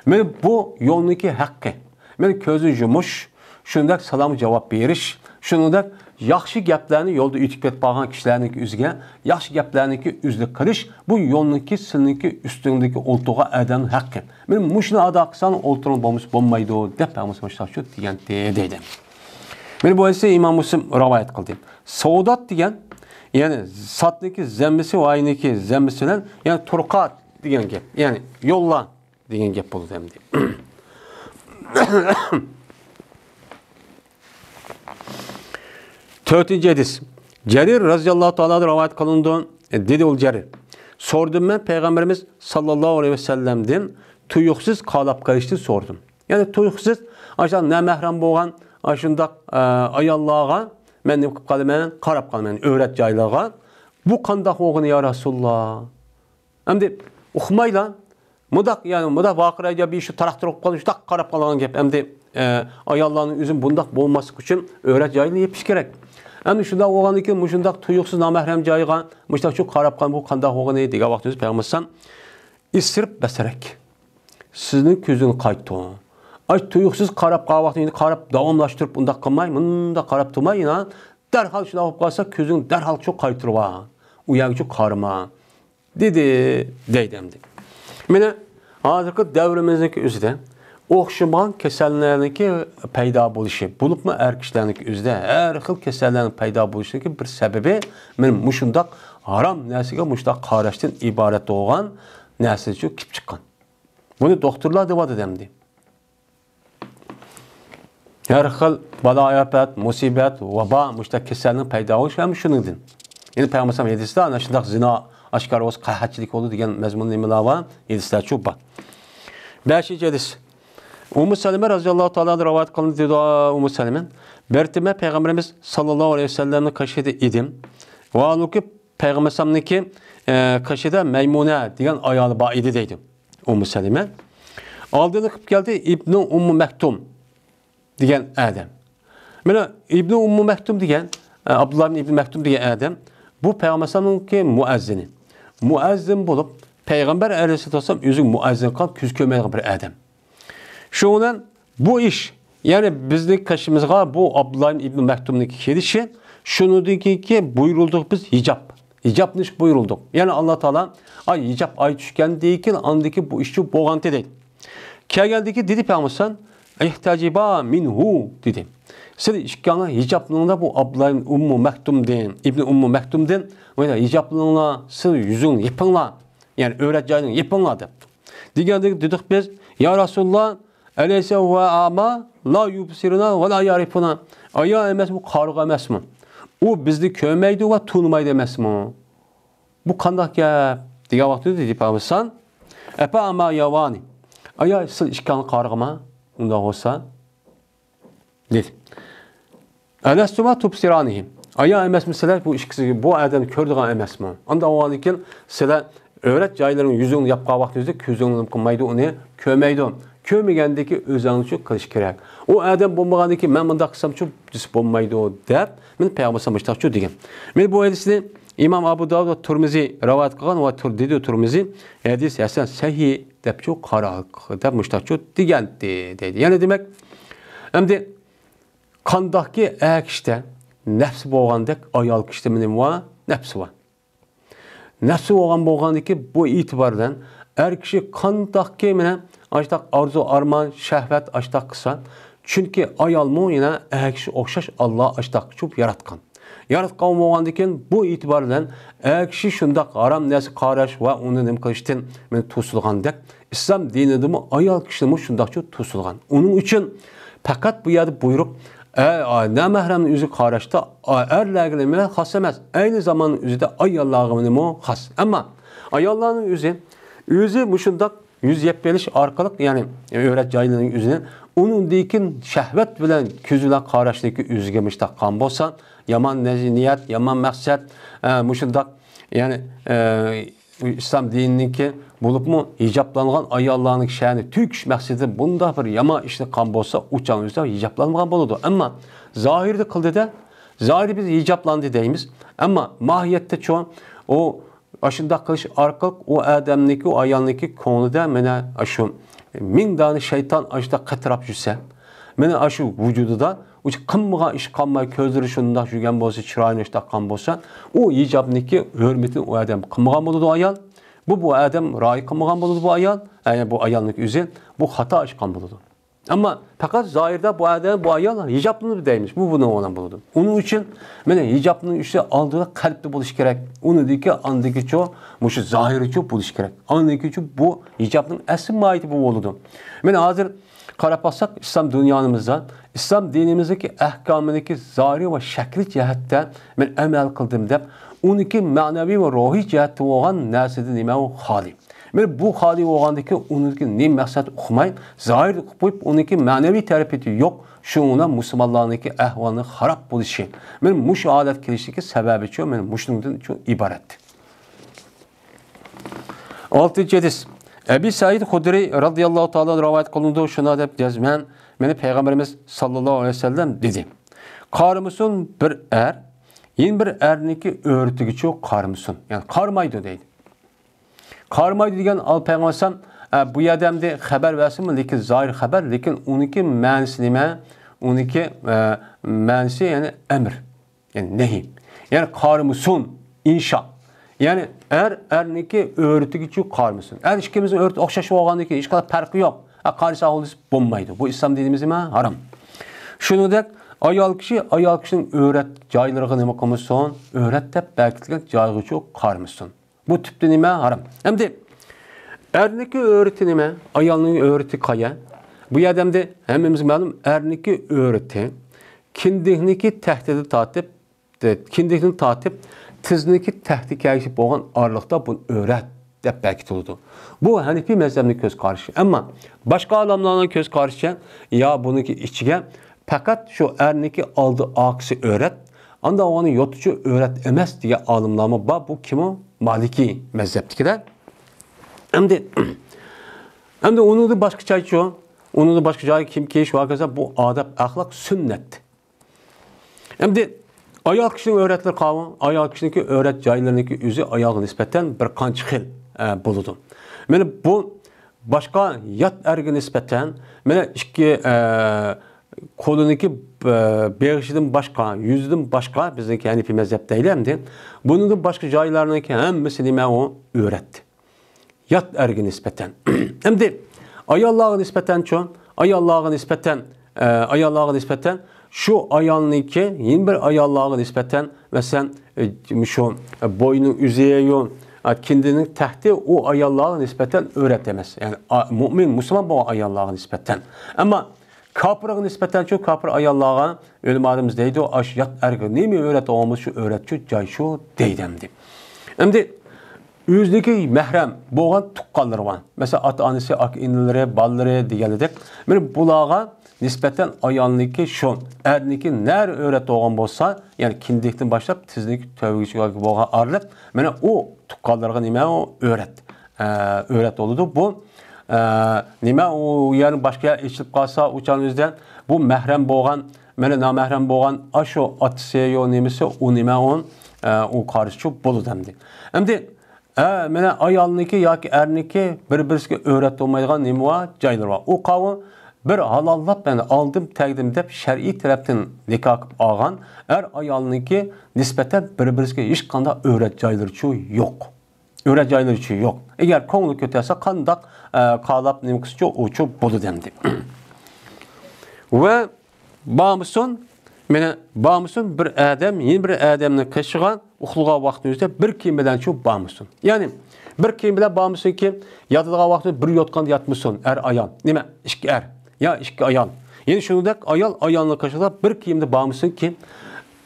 مانا بۇ يولنىڭكى ھەققى. مانا كۆزنى يۇمۇش، شۇنداق سالامغا جاۋاب بېرىش، شۇنىڭدەك ياخشى گەپلەرنى يولدا ئۆتۈپ كېتىپ قالغان كىشىلەرنىڭ ئۆزىگە ياخشى گەپلەرنىڭكى ئۈزلۈك قىلىش، بۇ يولنىڭكى سىلىنىڭكى ئۈستۈڭدىكى ئولتۇرغان ئادەمنىڭ ھەققى. مانا مۇشۇنى ئادا قىلساڭ ئولتۇرۇڭ بولمىسا بولمايدۇ، دەپ پەيغەمبەر شۇ دېگەنتى دەيدۇ. مانا بۇ ھەدىسنى ئىمام مۇسلىم رىۋايەت قىلدى. سودات دېگەن، يەنى ساتنىكى زەممىسى ۋاينىكى زەممىسى بىلەن، يەنى تۇرقات دېگەن گەپ. يەنى يوللار دېگەن گەپ بولىدۇ ئەمدى. تۆتىنچى ھەدىس. جەرىر رەزىياللاھۇ تائالا رىۋايەت قىلىنىدۇ. دېدى ئۇ جەرىر. سورىدىم مەن پەيغەمبىرىمىز ساللاللاھۇ ئەلەيھى ۋەسەللەمدىن تۇيۇقسىز قاراپ قېلىشنى سورىدىم. يەنى تۇيۇقسىز، ئاشۇ نامەھرەم بولغان، ئاشۇنداق، ئە، ئاياللارغا مەن نېمە قىلىپ قالىمەن؟ قاراپ قالىمەن، ئۆرەت جايلارغا. بۇ قانداق بولغىنى يا رەسۇلاللا؟ ئەمدى ئۇقمايلا، مۇنداق، يەنى مۇنداق ۋارقىرايدۇ، بىر شۇ تاراق-تۇرۇق قىلىپ، شۇنداق قاراپ قالغان گەپ. ئەمدى، ئە، ئاياللارنىڭ ئۆزى بۇنداق بولماسلىق ئۈچۈن ئۆرەت جايىنى يېپىش كېرەك. ئەمدى شۇنداق بولغاندىن كېيىن، مۇشۇنداق تۇيۇقسىز نامەھرەم جايغا مۇشۇنداق شۇ قاراپ قالغان بۇ قانداق بولغىنى دېگەن ۋاقتىمىز پەيغەمبەر ئەلەيھىسسالام، ئىسرىپ بەسەرەك. سىزنىڭ كۆزىڭىزنى قايتۇرۇڭ. ئاش تۇيۇقسىز قاراپ قالغان ۋاقتىڭدا قاراپ داۋاملاشتۇرۇپ ئۇنداق قىلماي، مۇنداق قاراپ تۇرماي، يەنە دەرھال شۇنداق بولۇپ قالسا، كۆزۈڭنى دەرھال شۇ قايتۇرۇۋال. ئۇ يەرگىچۇ قارىما، دېدى، دەيدۇ ئەمدى. مانا ھازىرقى دەۋرىمىزنىڭكى ئۆزىدە ئوخشىمىغان كېسەللەرنىڭكى پەيدا بولۇشى، بولۇپمۇ ئەر كىشىلەرنىڭكى ئۆزىدە ھەر خىل كېسەللەرنىڭ پەيدا بولۇشىنىڭكى بىر سەۋەبى مانا مۇشۇنداق ھارام نەرسىگە مۇشۇنداق قاراشتىن ئىبارەت بولغان نەرسىچۇ كېلىپ چىققان. بۇنى دوختۇرلار دەۋاتىدۇ ئەمدى. ھەر خىل بالا-ئاپەت، مۇسىبەت، ۋابا، مۇشۇنداق كېسەلنىڭ پەيدا بولۇشى ھەم شۇنىڭدىن. يەنى پەيغەمبەر ھەدىسىدە ئانا شۇنداق زىنا ئاشكارا بولسا، قەھەتچىلىك بولىدۇ دېگەن مەزمۇندا نېمىلەر بار؟ ھەدىسلەرچۇ بار. بەشىنچى ھەدىس. ئۇممۇ سەلىمە رەزىياللاھۇ تائالا ئەنھا رىۋايەت قىلىندى، دېدى ئۇممۇ سەلىمە. بىر تېما پەيغەمبىرىمىز ساللاللاھۇ ئەلەيھى ۋەسەللەمنىڭ قېشىدا ئىدىم. ۋە ھالبۇكى پەيغەمبەرنىڭكى، ئە، قېشىدا مەيمۇنە دېگەن ئايالى بار ئىدى دەيدۇ. ئۇممۇ سەلىمە. ئالدىدا قىلىپ كەلدى ئىبنۇ ئۇممۇ مەكتۇم دېگەن ئادەم. مانا ئىبنۇ ئۇممۇ مەكتۇم دېگەن، ئە، ئابدۇللا ئىبنى ئىبنى مەكتۇم دېگەن ئادەم، بۇ پەيغەمبەر ئەلەيھىسسالامنىڭكى مۇئەززىنى. مۇئەززىن بولۇپ، پەيغەمبەر ئەلەيھىسسالام ئۆزى مۇئەززىن قىلغان، كۆزى كۆرمەيدىغان بىر ئادەم. شۇنىڭ بىلەن بۇ ئىش، يەنى بىزنىڭ قېشىمىزغا بۇ ئابدۇللا ئىبنى مەكتۇمنىڭ كېلىشى، شۇنىڭدىن كېيىنكى بۇيرۇلدۇق بىز ھىجاب. ھىجابلىنىش بۇيرۇلدۇق. يەنى ئاللا تائالا، ئاي، ھىجاب ئاي چۈشكەندىن كېيىن، ئاندىن كېيىن بۇ ئىشچۇ بولغانتى دەيدۇ. كەلگەندىن كېيىن دېدى پەيغەمبەر ئەلەيھىسسالام، ئىھتەجىبا مىنھۇ دېدى. سىز ئىككىڭلار ھىجابلىنىڭلار بۇ ئابدۇللا ئىبنى ئۇممۇ مەكتۇمدىن، ئىبنى ئۇممۇ مەكتۇمدىن، ھىجابلىنىڭلار، سىز يۈزۈڭنى يېپىڭلار. يەنى ئۆرەت جايىنى يېپىڭلار دەپتۇ. دېگەندىن دېدۇق بىز، يا رەسۇلاللا، ئەلەيسە ھۇۋە ئەما، لا يۇبسىرۇنا ۋە لا يەرىفۇنا. ئايا ئەمەسمۇ، قارىغۇ ئەمەسمۇ؟ ئۇ بىزنى كۆرمەيدۇ ۋە تونۇمايدۇ ئەمەسمۇ؟ بۇ قانداق گەپ؟ دېگەن ۋاقتىدا دېدى پەيغەمبەر ئەلەيھىسسالام، ئەپە ئەما يەرانى. ئايا سىز ئىككىڭلار قارىغۇما؟ ئۇنداق بولسا، دېدى. ئەلەستۇما تۇبسىرانىھىم. ئايا ئەمەسمۇ سىلەر بۇ ئىككىسى، بۇ ئادەمنى كۆرىدىغان ئەمەسمۇ؟ ئانداق بولغاندىكىن سىلەر ئۆرەت جايلىرىنىڭ يۈزىنى ياپقان ۋاقتىڭىزدا كۆزۈڭ نېمە قىلمايدۇ، ئۇنى كۆرمەيدۇ. كۆرمىگەندىكى ئۆزەڭچۇ قىلىش كېرەك. ئۇ ئادەم بولمىغاندىكى مەن مۇنداق قىلسامچۇ دېسە بولمايدۇ دەپ، مانا پەيغەمبەر مۇشتاقچۇ دېگەن. مانا بۇ ھەدىسنى ئىمام ئەبۇ داۋۇد ۋە تۇرمىزى رىۋايەت قىلغان ۋە تۇر-، دېدى تۇرمىزى، ھەدىس ھەسەن سەھىھ دەپچۇ قارا، دەپ مۇشتاقچۇ دېگەنتى دەيدۇ. يەنى دېمەك، ئەمدى قانداقكى ئەر كىشىدە نەپسى بولغاندەك ئايال كىشىدە نېمە بار؟ نەپسى بار. نەپسى بولغان بولغاندىكى بۇ ئېتىبار بىلەن ئەر كىشى قانداقكى مانا ئاشتاق ئارزۇ ئارمان، شەھۋەت ئاشتاق قىلسا، چۈنكى ئايالمۇ يەنە ئەر كىشى ئوخشاش ئاللا ئاشتاق قىلىپ ياراتقان. ياراتقان بولغاندىكىن بۇ ئېتىبار بىلەن ئەر كىشى شۇنداق ھارام نەرسە قاراش ۋە ئۇنى نېمە قىلىشتىن مانا توسۇلغاندەك، ئىسلام دىنىدىمۇ ئايال كىشىنىمۇ شۇنداقچۇ توسۇلغان. ئۇنىڭ ئۈچۈن پەقەت بۇ يەردە بۇيرۇق، ئە، ئا، نامەھرەمنى ئۆزىگە قاراشتا، ئا، ئەرلەرگە نېمە خاس ئەمەس، ئەينى زاماننىڭ ئۆزىدە ئاياللارغىمۇ خاس. ئەمما ئاياللارنىڭ ئۆزى، ئۆزى مۇشۇنداق يۈز يەپ بېرىش ئارقىلىق، يەنى ئۆرەت جايلىرىنىڭ ئۆزىنى، ئۇنىڭدىن كېيىن شەھۋەت بىلەن، كۆزى بىلەن قاراشنىكى ئۆزىگە مۇشتاق قىلغان بولسا، يامان نەز-، نىيەت، يامان مەقسەت، ئە، مۇشۇنداق، يەنى، ئە، ئىسلام دىنىنىڭكى بولۇپمۇ ھىجابلانغان ئاياللارنىڭ شەنى تۆكۈش مەقسىتىدە بۇنداق بىر يامان ئىشنى قىلغان بولسا، ئۇ چاغنىڭ ئۆزىدە ھىجابلانغان بولىدۇ. ئەمما زاھىردا قىلدى-دە، زاھىردا بىز ھىجابلاندى دەيمىز. ئەمما ماھىيەتتە چوڭ ئۇ ئاشۇنداق قىلىش ئارقىلىق ئۇ ئادەمنىڭكى، ئۇ ئايالنىڭكى كۆڭلىدە مانا ئاشۇ مىڭ دانە شەيتان ئاشۇنداق قاتراپ يۈرسە، مانا ئاشۇ ۋۇجۇدىدا ئۇ قىلمىغان ئىش قالماي، كۆزلىرى شۇنداق يۈرگەن بولسا، چىرايىنى ئاشۇنداق قىلغان بولسا، ئۇ ھىجابنىڭكى ھۆرمىتىنى ئۇ ئادەم قىلمىغان بولىدۇ ئايال. بۇ، بۇ ئادەم رىئايە قىلمىغان بولىدۇ بۇ ئايال. ئە، بۇ ئايالنىڭكى ئۆزى بۇ خاتا ئىش قىلغان بولىدۇ. ئەمما پەقەت زاھىردا بۇ ئادەم، بۇ ئايال ھىجابلىنىپ دەيمىز. بۇ بۇنىڭ بىلەن بولىدۇ. ئۇنىڭ ئۈچۈن مانا ھىجابنىڭ ئۈستى ئالدىدا قەلبتە بولۇشى كېرەك. ئۇنىڭدىكى ئاندىكىچۇ مۇشۇ زاھىرىچۇ بولۇشى كېرەك. ئاندىكىچۇ بۇ ھىجابنىڭ ئەسلى ماھىيىتى بۇ بولىدۇ. مانا ھازىر قاراپ باقساق، ئىسلام دۇنيامىزدا، ئىسلام دىنىمىزدىكى ئەھكامىدىكى زاھىرى ۋە شەكلى جەھەتتە مەن ئەمەل قىلدىم دەپ، ئۇنىڭكى مەنىۋى ۋە روھىي جەھەتتە بولغان نەرسىدىن نېمە ئۇ خالىي. مانا بۇ خالىي بولغاندىكى ئۇنىڭكى نېمە مەقسەت ئۇقماي، زاھىردا ئۇقۇپ قويۇپ، ئۇنىڭكى مەنىۋى تەرىپى يوق، شۇڭا مۇسۇلمانلارنىڭكى ئەھۋالىنىڭ خاراب بولۇشى. مانا مۇشۇ ھالەت كېلىشىدىكى سەۋەبىچۇ مانا مۇشۇنىڭدىن شۇ ئىبارەت. ئالتىنچى ھەدىس. ئەبى سەئىد خۇدرىي رەزىياللاھۇ تائالا رىۋايەت قىلىنىدۇ، شۇنداق دەپ جەزمەن، مانا پەيغەمبىرىمىز ساللاللاھۇ ئەلەيھى ۋەسەللەم دېدى، قارىمىسۇن بىر ئەر يەنە بىر ئەرنىڭكى ئۆرتىگىچۇ قارىمىسۇن. يەنى قارىمايدۇ دەيدۇ. قارىمايدۇ دېگەن ئال پەيغەمبەر ئەلەيھىسسالام ئە، بۇ يەردە ئەمدى خەۋەر بەرسىمۇ، لېكىن زاھىر خەۋەر، لېكىن ئۇنىڭكى مەنىسى نېمە؟ ئۇنىڭكى، ئە، مەنىسى، يەنى ئەمر. يەنى نەھىي. يەنى قارىمىسۇن، ئىنشا. يەنى ئەر ئەرنىڭكى ئۆرىتىگىچۇ قارىمىسۇن. ئەر ئىككىمىزنىڭ ئۆرىتى ئوخشاش بولغاندىكىن ھېچقانداق پەرقى يوق. ئە، قارىسا ئوغۇل دېسە بولمايدۇ. بۇ ئىسلام دىنىمىز نېمە؟ ھارام. شۇنىڭدەك ئايال كىشى ئايال كىشىنىڭ ئۆرەت جايلىرىغا نېمە قىلمىسۇن؟ ئۆرەت دەپ بەكىتىلگەن جايغىچۇ قارىمىسۇن. بۇ تۈپتە نېمە؟ ھارام. ئەمدى ئەرنىڭكى ئۆرىتى نېمە؟ ئايالنىڭ ئۆرىتى قايا؟ بۇ يەردە ئەمدى ھەممىمىزگە مەلۇم، ئەرنىڭكى ئۆرىتى كىندىكنىڭكى تەختىدىن تارتىپ، كىندىكتىن تارتىپ تىزنىڭكى تەختىگىچە بولغان ئارىلىقتا بۇ ئۆرەت دەپ بەكىتىلىدۇ. بۇ ھەنىپىي مەزھەپنىڭ كۆز قارىشى. ئەمما باشقا ئالىملارنىڭ كۆز قارىشىچە، يا بۇنىڭكى ئىچىگە پەقەت شۇ ئەرنىڭكى ئالدى ئارقىسى ئۆرەت، ئاندىن ئۇنىڭ يوتىچۇ ئۆرەت ئەمەس دېگەن ئالىملارمۇ بار. بۇ كىمۇ؟ مالىكىي مەزھەپتىكىلەر. ئەمدى، ئەمدى ئۇنىڭدىن باشقا جايچۇ، ئۇنىڭدىن باشقا جاي كىيىم كىيىش ۋە ھاكازا، بۇ ئادەپ، ئەخلاق، سۈننەت. ئەمدى ئايال كىشىنىڭ ئۆرەتلىرى قاۋۇ، ئايال كىشىنىڭكى ئۆرەت جايلىرىنىڭكى ئۆزى ئايالغا نىسبەتەن بىر قانچە خىل، ئە، بولىدۇ. مانا بۇ باشقا يات ئەرگە نىسبەتەن، مانا ئىككى، ئە، قولىنىڭكى، ئە، بېغىشىدىن باشقا، يۈزىدىن باشقا، بىزنىڭكى ھەنىپىي مەزھەپتە دەيلى ئەمدى. بۇنىڭدىن باشقا جايلارنىڭكى ھەممىسى نېمە ئۇ؟ ئۆرەت. يات ئەرگە نىسبەتەن. ئەمدى ئاياللارغا نىسبەتەنچۇ؟ ئاياللارغا نىسبەتەن، ئە، ئاياللارغا نىسبەتەن شۇ ئايالنىڭكى يەنە بىر ئاياللارغا نىسبەتەن، مەسىلەن، ئە، شۇ، ئە، بوينىنىڭ ئۈزى يو، ئە، كىندىنىڭ تەختى ئۇ ئاياللارغا نىسبەتەن ئۆرەت ئەمەس. يەنى، ئا-، مۇئمىن، مۇسۇلمان بولغان ئاياللارغا نىسبەتەن. ئەمما كاپىرغا نىسبەتەنچۇ، كاپىر ئاياللارغا ئۆلىمالىرىمىز دەيدۇ، ئاشۇ يات ئەرگە نېمە ئۆرەت بولغان بولسا، شۇ ئۆرەتچۇ، جايچۇ دەيدۇ ئەمدى. ئەمدى ئۆزىنىڭكى مەھرەم بولغان تۇغقانلىرى بار. مەسىلەن، ئاتا-ئانىسى، ئاكا-ئىنىلىرى، بالىلىرى دېگەندەك. مانا بۇلارغا نىسبەتەن ئايالنىڭكى شۇ ئەرنىڭكى نەرە ئۆرەت بولغان بولسا، يەنى كىندىكتىن باشلاپ تىزنىڭكى تۆۋىگىچە بولغان ئارىلىق، مانا ئۇ تۇغقانلىرىغا نېمە ئۇ؟ ئۆرەت. ئە، ئۆرەت بولىدۇ. بۇ، ئە، نېمە ئۇ يەرنى باشقا يەر ئېچىلىپ قالسا، ئۇ چاغنىڭ ئۆزىدە بۇ مەھرەم بولغان، مانا نامەھرەم بولغان، ئاشۇ ئاتىسى يو نېمىسى، ئۇ نېمە ئۇ؟ ئە، ئۇ قارىشىچۇ بولىدۇ ئەمدى. ئەمدى ئە، مانا ئايالنىڭكى ياكى ئەرنىڭكى بىر-بىرسىگە ئۆرەت بولمايدىغان نېمە بار؟ جايلىرى بار. ئۇ قاۋۇ بىر ھالاللاپ، يەنى ئالدىم تەقدىم دەپ شەرئىي تەرەپتىن نىكاھ قىلىپ ئالغان ئەر ئايالنىڭكى نىسبەتەن بىر-بىرسىگە ھېچقانداق ئۆرەت جايلىرىچۇ يوق. ئۆرەت جايلىرىچۇ يوق. ئەگەر كۆڭلى كۆتەرسە، قانداق، ئە، قالاپ نېمە قىلسىچۇ، ئۇچۇ بولىدۇ ئەمدى. ۋە بارمىسۇن، مانا بارمىسۇن، بىر ئادەم يەنە بىر ئادەمنىڭ قېشىغا ئۇخلىغان ۋاقتىنىڭ ئۆزىدە بىر كىيىم بىلەنچۇ بارمىسۇن. يەنى بىر كىيىم بىلەن بارمىسۇنكى، ياتىدىغان ۋاقتىدا بىر يوتقاندا ياتمىسۇن ئەر ئايال. نېمە؟ ئىككى ئەر يا ئىككى ئايال. يەنە شۇنىڭدەك ئايال ئايالنىڭ قېشىدا بىر كىيىمدە بارمىسۇنكى،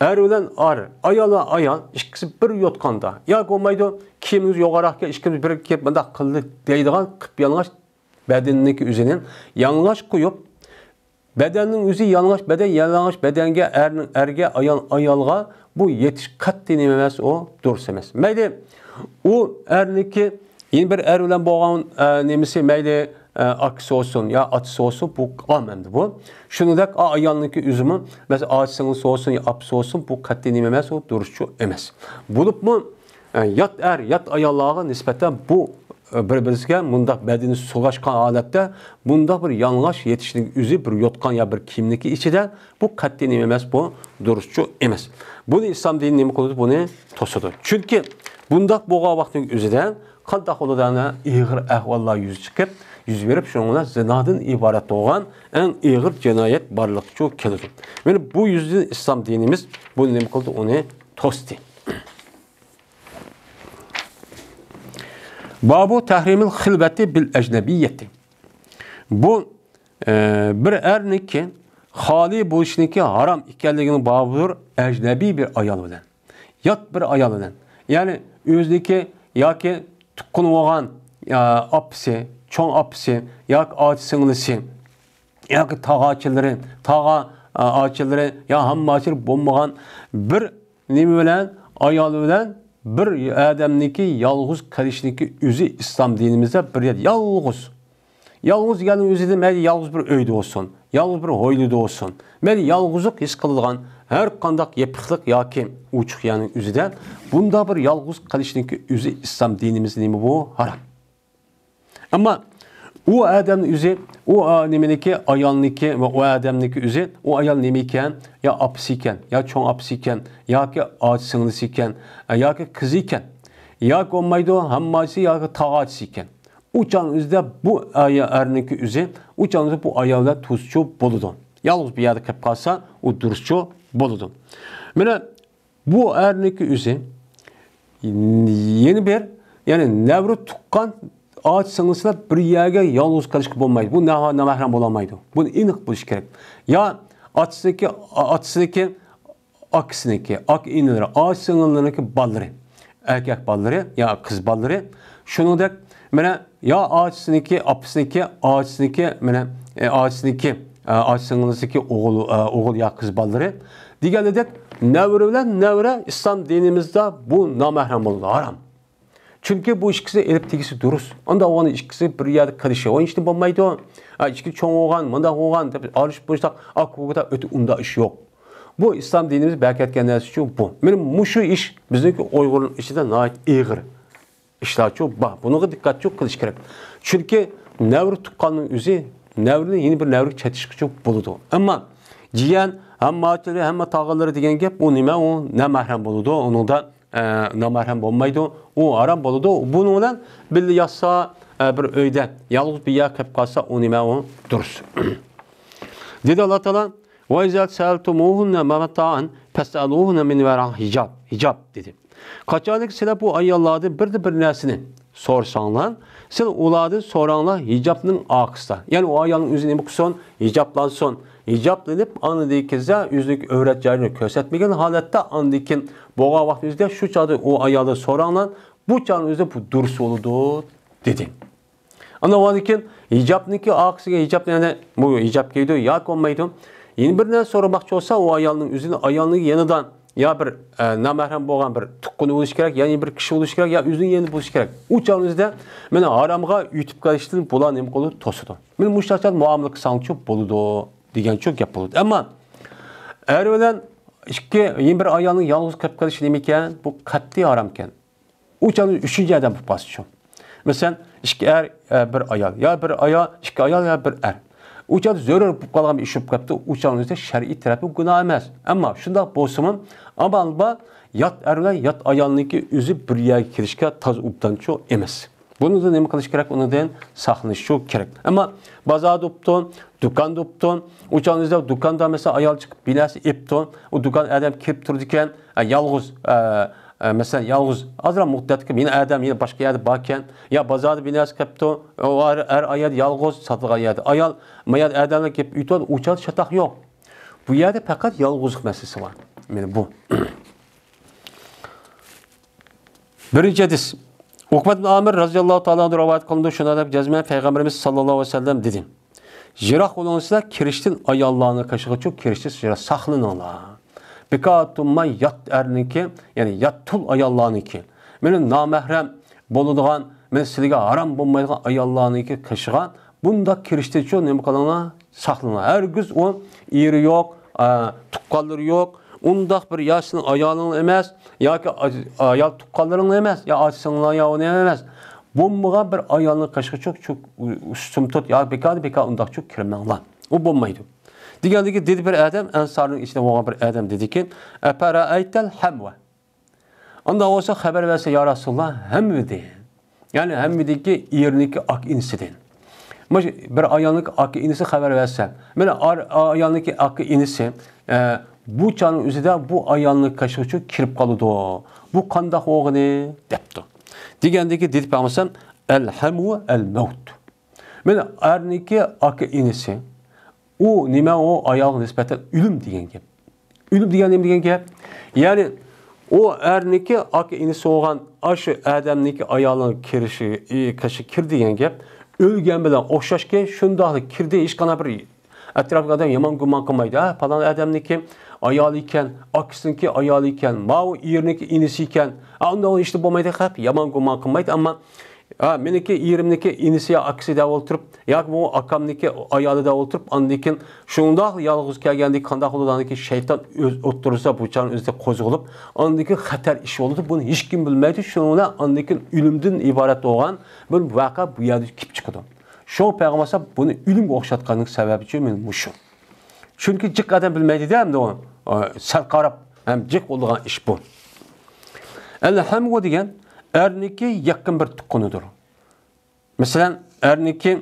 ئەر بىلەن ئەر، ئايال بىلەن ئايال ئىككىسى بىر يوتقاندا ياكى بولمايدۇ، كىيىمىڭىز يوغانراقكەن، ئىككىمىز بىر كىيىپ مۇنداق قىلدى دەيدىغان قىپيالىڭاچ بەدىنىنىڭكى ئۆزىنى يالىڭاچ قويۇپ، بەدەننىڭ ئۆزى يالىڭاچ بەدەن، يالىڭاچ بەدەنگە، ئەرنىڭ ئەرگە، ئايال ئايالغا بۇ يېتىش قەتئىي نېمە ئەمەس، ئۇ دۇرۇس ئەمەس. مەيلى، ئۇ ئەرنىڭكى يەنە بىر ئەر بىلەن بولغان، ئە، نېمىسى، مەيلى، ئە، ئاكىسى بولسۇن يا ئاتىسى بولسۇن، بۇ ئام ئەمدى بۇ. شۇنىڭدەك ئا-، ئايالنىڭكى ئۆزىمۇ، مەسىلەن، ئاچا سىڭلىسى بولسۇن يا ئاپىسى بولسۇن، بۇ قەتئىي نېمە ئەمەس، ئۇ دۇرۇسچۇ ئەمەس. بولۇپمۇ، ئە، يات ئەر، يات ئاياللارغا نىسبەتەن بۇ بىر-بىرسىگە مۇنداق بەدىنى سۇلاشقان ھالەتتە، بۇنداق بىر يالىڭاچ يېتىشنىڭ ئۆزى بىر يوتقان يا بىر كىيىمنىڭكى ئىچىدە، بۇ قەتئىي نېمە ئەمەس، بۇ دۇرۇسچۇ ئەمەس. بۇنى ئىسلام دىنى نېمە قىلىدۇ؟ بۇنى توسىدۇ. چۈنكى بۇنداق بولغان ۋاقىتنىڭ ئۆزىدە قانداق بولىدۇ؟ ئەنە ئېغىر ئەھۋاللار يۈز چىقىپ، يۈز بېرىپ، شۇنىڭ بىلەن زىنادىن ئىبارەت بولغان ئەڭ ئېغىر جىنايەت بارلىققىچۇ كېلىدۇ. مانا بۇ يۈزىدىن ئىسلام دىنىمىز بۇنى نېمە قىلدى؟ ئۇنى توستى. بابۇ تەھرىمىل خىلۋەتى بىل ئەجنەبىيەتى. بۇ، ئە، بىر ئەرنىڭكى خالىي بولۇشنىڭكى ھارام ئىكەنلىكىنىڭ بابىدۇر ئەجنەبىي بىر ئايال بىلەن. يات بىر ئايال بىلەن. يەنى ئۆزىنىڭكى ياكى تۇغقىنى بولغان، يا، ئاپىسى، چوڭ ئاپىسى ياكى ئاچا سىڭلىسى ياكى تاغا ئاچىلىرى، تاغا، ئا، ئاچىلىرى يا ھامما ئاچىلىرى بولمىغان بىر نېمە بىلەن، ئايال بىلەن بىر ئادەمنىڭكى يالغۇز قېلىشنىڭكى ئۆزى ئىسلام دىنىمىزدا بىر يالغۇز. يالغۇز دېگەننىڭ ئۆزىدە مەيلى يالغۇز بىر ئۆيدە بولسۇن، يالغۇز بىر ھويلىدا بولسۇن، مەيلى يالغۇزلۇق ھېس قىلىدىغان ھەر قانداق يېپىقلىق ياكى ئوچۇق يەرنىڭ ئۆزىدە بۇنداق بىر يالغۇز قېلىشنىڭكى ئۆزى ئىسلام دىنىمىزدا نېمە بۇ؟ ھارام. ئەمما ئۇ ئادەمنىڭ ئۆزى، ئۇ، ئا، نېمىنىكى، ئايالنىڭكى ۋە ئۇ ئادەمنىڭكى ئۆزى، ئۇ ئايال نېمە ئىكەن؟ يا ئاپىسى ئىكەن، يا چوڭ ئاپىسى ئىكەن، ياكى ئاچا سىڭلىسى ئىكەن، ئە، ياكى قىزى ئىكەن، ياكى بولمايدۇ، ھەمماچىسى ياكى تاغاچىسى ئىكەن. ئۇ چاغنىڭ ئۆزىدە بۇ ئايا-، ئەرنىڭكى ئۆزى، ئۇ چاغنىڭ ئۆزىدە بۇ ئايال بىلەن تۇزچۇ بولىدۇ. يالغۇز بىر يەردە قېلىپ قالسا، ئۇ دۇرۇسچۇ بولىدۇ. مانا بۇ ئەرنىڭكى ئۆزى يەنە بىر، يەنى نەۋرە تۇغقان ئاچا سىڭلىسى بىلەن بىر يەرگە يالغۇز قېلىشقا بولمايدۇ. بۇ ناھا-، نامەھرەم بولالمايدۇ. بۇ ئېنىق بولۇشى كېرەك. يا ئاتىسىنىڭكى، ئاتىسىنىڭكى، ئاكىسىنىڭكى، ئاكا ئىنىلىرى، ئاچا سىڭىللىرىنىڭكى بالىلىرى، ئەركەك بالىلىرى يا قىز بالىلىرى. شۇنىڭدەك مانا يا ئاچىسىنىڭكى، ئاپىسىنىڭكى، ئاچىسىنىڭكى، مانا، ئە، ئاچىسىنىڭكى، ئە، ئاچا سىڭلىسىنىڭكى ئوغۇل، ئە، ئوغۇل يا قىز بالىلىرى دېگەندەك، نەۋرە بىلەن نەۋرە ئىسلام دىنىمىزدا بۇ نامەھرەم بولىدۇ، ھارام. چۈنكى بۇ ئىككىسى ئېلىپ تېگىسى دۇرۇس. ئۇنداق بولغاندا ئىككىسى بىر يەردە قېلىشى ئۇ ئىشتىن بولمايدۇ. ئا، ئىككى چوڭ بولغان، مۇنداق بولغان دەپ ئالىشىپ بوشلاق، ئا، كوكتا ئۆتە ئۇنداق ئىش يوق. بۇ ئىسلام دىنىمىز بەركەتكەن نەرسىچۇ بۇ. مانا مۇشۇ ئىش بىزنىڭكى ئۇيغۇرنىڭ ئىچىدە ناھايىتى ئېغىر ئىشلارچۇ بار. بۇنىڭغا دىققەتچۇ قىلىش كېرەك. چۈنكى نەۋرە تۇغقاننىڭ ئۆزى نەۋرىنى يەنە بىر نەۋرىگە چېتىشقىچۇ بولىدۇ. ئەمما جىيەن، ھەممە ئاچىلىرى، ھەممە تاغىلىرى دېگەن گەپ، ئۇ نېمە؟ ئۇ نامەھرەم بولىدۇ. ئۇنىڭدا ئە، نامەھرەم بولمايدۇ، ئۇ ھارام بولىدۇ. بۇنىڭ بىلەن بىللە ياتسا، ئە، بىر ئۆيدە يالغۇز بىر يەر قېلىپ قالسا، ئۇ نېمە ئۇ؟ دۇرۇس. دېدى ئاللا تائالا، «وَإِذَا سَأَلْتُمُوهُنَّ مَتَاعًا فَاسْأَلُوهُنَّ مِنْ وَرَاءِ حِجَابٍ» ھىجاب دېدى. قاچانكى سىلەر بۇ ئاياللاردىن بىردىن بىر نەرسىنى سورىساڭلار، سىلەر ئۇلاردىن سوراڭلار ھىجابنىڭ ئارقىسىدا. يەنى ئۇ ئايالنىڭ ئۆزى نېمە قىلسۇن؟ ھىجابلانسۇن. ھىجابلىنىپ، ئاندىن كېيىن ئۆزىنىڭ ئۆۋرەت جايىنى كۆرسەتمىگەن ھالەتتە، ئاندىن كېيىن بولغان ۋاقتىمىزدا شۇ چاغدا ئۇ ئايالدىن سوراڭلار، بۇ چاغنىڭ ئۆزىدە بۇ دۇرۇس بولىدۇ، دېدى. ئاندىن ئاندىن كېيىن ھىجابنىڭكى ئارقىسىغا ھىجاب، يەنى بۇ ھىجاب كىيىدۇ ياكى بولمايدۇ. يەنە بىر نەرسە سورىماقچى بولسا، ئۇ ئايالنىڭ ئۆزىنى، ئايالنىڭ يېنىدا يا بىر، ئە، نامەھرەم بولغان بىر تۇغقىنى بولۇشى كېرەك، يەنى بىر كىشى بولۇشى كېرەك، يا ئۆزىنىڭ يېنىدا بولۇشى كېرەك. ئۇ چاغنىڭ ئۆزىدە مېنى ھارامغا يۆتۈپ قېلىشتىن بۇلار نېمە قىلىدۇ؟ توسىدۇ. مېنى مۇشۇ چاغدا مۇئامىلە قىلساڭچۇ بولىدۇ، دېگەنچۇ گەپ بولىدۇ. ئەمما ئەر بىلەن ئىككى، يەنە بىر ئايالنىڭ يالغۇز قېلىپ قېلىشى نېمىكەن؟ بۇ قەتئىي ھارامكەن. ئۇ چاغدا ئۈچىنچى ئادەم بولۇپ قالسىچۇ؟ مەسىلەن، ئىككى ئەر، ئە، بىر ئايال، يا بىر ئايال، ئىككى ئايال، يا بىر ئەر. ئۇ چاغدا زۆرۈر بولۇپ قالغان بىر ئىش بولۇپ قاپتۇ، ئۇ چاغنىڭ ئۆزىدە شەرئىي تەرەپى گۇناھ ئەمەس. ئەمما شۇنداق بولسىمۇ، ئامال بار، يات ئەر بىلەن يات ئايالنىڭكى ئۆزى بىر يەرگە كېلىشكە تازا ئوبدانچۇ ئەمەس. بۇنىڭدىن نېمە قىلىش كېرەك؟ ئۇنىڭدىن ساقلىنىشچۇ كېرەك. ئەمما بازاردا بوپتۇ، دۇكاندا بوپتۇ، ئۇ چاغنىڭ ئۆزىدە دۇكاندا، مەسىلەن، ئايال چىقىپ بىر نەرسە ئېپتۇ، ئۇ دۇكان ئادەم كىرىپ تۇرىدىكەن، ئە، يالغۇز، ئە، ئە، مەسىلەن، يالغۇز ئازراق مۇددەتكە يەنە ئادەم يەنە باشقا يەردە باركەن، يا بازاردا بىر نەرسە قېپتۇ، ئۇ ئەر، ئەر ئايال يالغۇز ساتىدىغان يەردە ئايال، ما يەردە ئادەملەر كېلىپ ئۆتۈۋاتىدۇ، ئۇ چاغدا چاتاق يوق. بۇ يەردە پەقەت يالغۇزلۇق مەسىلىسى بار. مانا بۇ. بىرىنچى ھەدىس. ئۇقبەت ئىبن ئامىر رەزىياللاھۇ تائالا ئەنھۇ رىۋايەت قىلىنىدۇ، شۇنىڭ دەپ جەزمەن پەيغەمبىرىمىز ساللاللاھۇ ئەلەيھى ۋەسەللەم دېدى، يىراق بولۇڭ سىلەر كىرىشتىن ئاياللارنى قېشىغىچۇ، كىرىشتىن يىراق ساقلىنىڭلار. بىكار تۇرماي يات ئەرنىڭكى، يەنى يات تۇل ئاياللارنىڭكى، مېنى نامەھرەم بولىدىغان، مېنى سىلىگە ھارام بولمايدىغان ئاياللارنىڭكى قېشىغا بۇنداق كىرىشتىنچۇ نېمە قىلىڭلار؟ ساقلىنىڭلار. ھەرگىز ئۇ ئېرى يوق، ئە، تۇغقانلىرى يوق، ئۇنداق بىر يا سېنىڭ ئايالىڭ ئەمەس، ياكى ئا-، ئايال تۇغقانلىرىڭ ئەمەس، يا ئاچا سىڭلىڭ يا ئۇنى ئەمەس. بولمىغان بىر ئايالنىڭ قېشىغا چوك، چوك، ئۈستۈم تۇت، يا بىكاردىن بىكار ئۇنداق چوك كىرمەڭلار. ئۇ بولمايدۇ. دېگەندىكى دېدى بىر ئادەم، ئەنسارنىڭ ئىچىدە بولغان بىر ئادەم دېدىكى، «ئەپەرەئەيتەل ھەمۋە.» ئۇنداق بولسا خەۋەر بەرسە، يا رەسۇلاللا، ھەممىدىن. يەنى ھەممىدىنكى ئېرىنىڭكى ئاكا ئىنىسىدىن. مۇشۇ بىر ئايالنىڭكى ئاكا ئىنىسى خەۋەر بەرسە، مانا ئار-، ئايالنىڭكى ئاكا ئىنىسى، ئە، بۇ چاغنىڭ ئۆزىدە بۇ ئايالنىڭ قېشىغا چوك كىرىپ قالىدۇ. بۇ قانداق بولغىنى؟ دەپتۇ. دېگەندىكى دېدى پەيغەمبەر، «ئەل ھەمۋە ئەل مەۋت.» مانا ئەرنىڭكى ئاكا ئىنىسى، ئۇ نېمە؟ ئۇ ئايالغا نىسبەتەن ئۆلۈم دېگەن گەپ. ئۆلۈم دېگەن نېمە دېگەن گەپ؟ يەنى ئۇ ئەرنىڭكى ئاكا ئىنىسى بولغان ئاشۇ ئادەمنىڭكى ئايالىنىڭ كىرىشى، ئى، قېشى كىر دېگەن گەپ. ئۆلگەن بىلەن ئوخشاشكى، شۇنداقلا كىردى، ھېچقانداق بىر ئەتراپتىكى ئادەم يامان گۇمان قىلمايدۇ. ھە، پالان ئادەمنىڭكى ئايالى ئىكەن، ئاكىسىنىڭكى ئايالى ئىكەن، ماۋۇ ئېرىنىڭكى ئىنىسى ئىكەن. ھە، ئۇنداق ئىشتا بولمايدۇ، خەپ يامان گۇمان قىلمايدۇ. ئەمما ھە، مېنىڭكى ئېرىمنىڭكى ئىنىسى يا ئاكىسى دەپ ئولتۇرۇپ، ياكى بۇ ئاكامنىڭكى ئايالى دەپ ئولتۇرۇپ، ئاندىن كېيىن شۇنداق يالغۇز كەلگەندىكىن قانداق بولىدۇ؟ ئاندىن كېيىن شەيتان ئۆز ئوتتۇرىسىدا بۇ چاغنىڭ ئۆزىدە قوزغىلىپ، ئاندىن كېيىن خەتەر ئىش بولىدۇ. بۇنى ھېچكىم بىلمەيدۇ. شۇنىڭ بىلەن ئاندىن كېيىن ئۆلۈمدىن ئىبارەت بولغان بىر ۋەقە بۇ يەردە كېلىپ چىقىدۇ. شۇڭا پەيغەمبەر ئەلەيھىسسالام بۇنى ئۆلۈمگە ئوخشاتقاننىڭ سەۋەبى ئۈچۈن مېنى مۇشۇ. چۈنكى جىق ئادەم بىلمەيدۇ-دە، ئەمدى ئۇ، ئە، سەل قاراپ ھەم جىق بولىدىغان ئىش بۇ. ئەل-ھەممۇ دېگەن ئەرنىڭكى يېقىن بىر تۇغقىنىدۇر. مەسىلەن، ئەرنىڭكى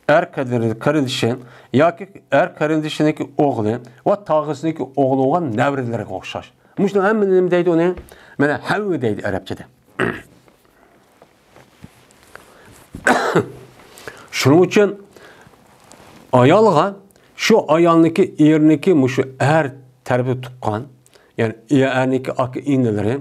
ئەر قېرىندىشى ياكى ئەر قېرىندىشىنىڭكى ئوغلى ۋە تاغىسىنىڭكى ئوغلى بولغان نەۋرىلىرىگە ئوخشاش. مۇشۇنىڭ ھەممىنى نېمە دەيدۇ ئۇنى؟ مانا ھەممە دەيدۇ ئەرەبچىدە. شۇنىڭ ئۈچۈن ئايالغا شۇ ئايالنىڭكى، ئېرىنىڭكى مۇشۇ ئەر تەرىپى تۇغقان، يەنى ئەرنىڭكى ئاكا ئىنىلىرى،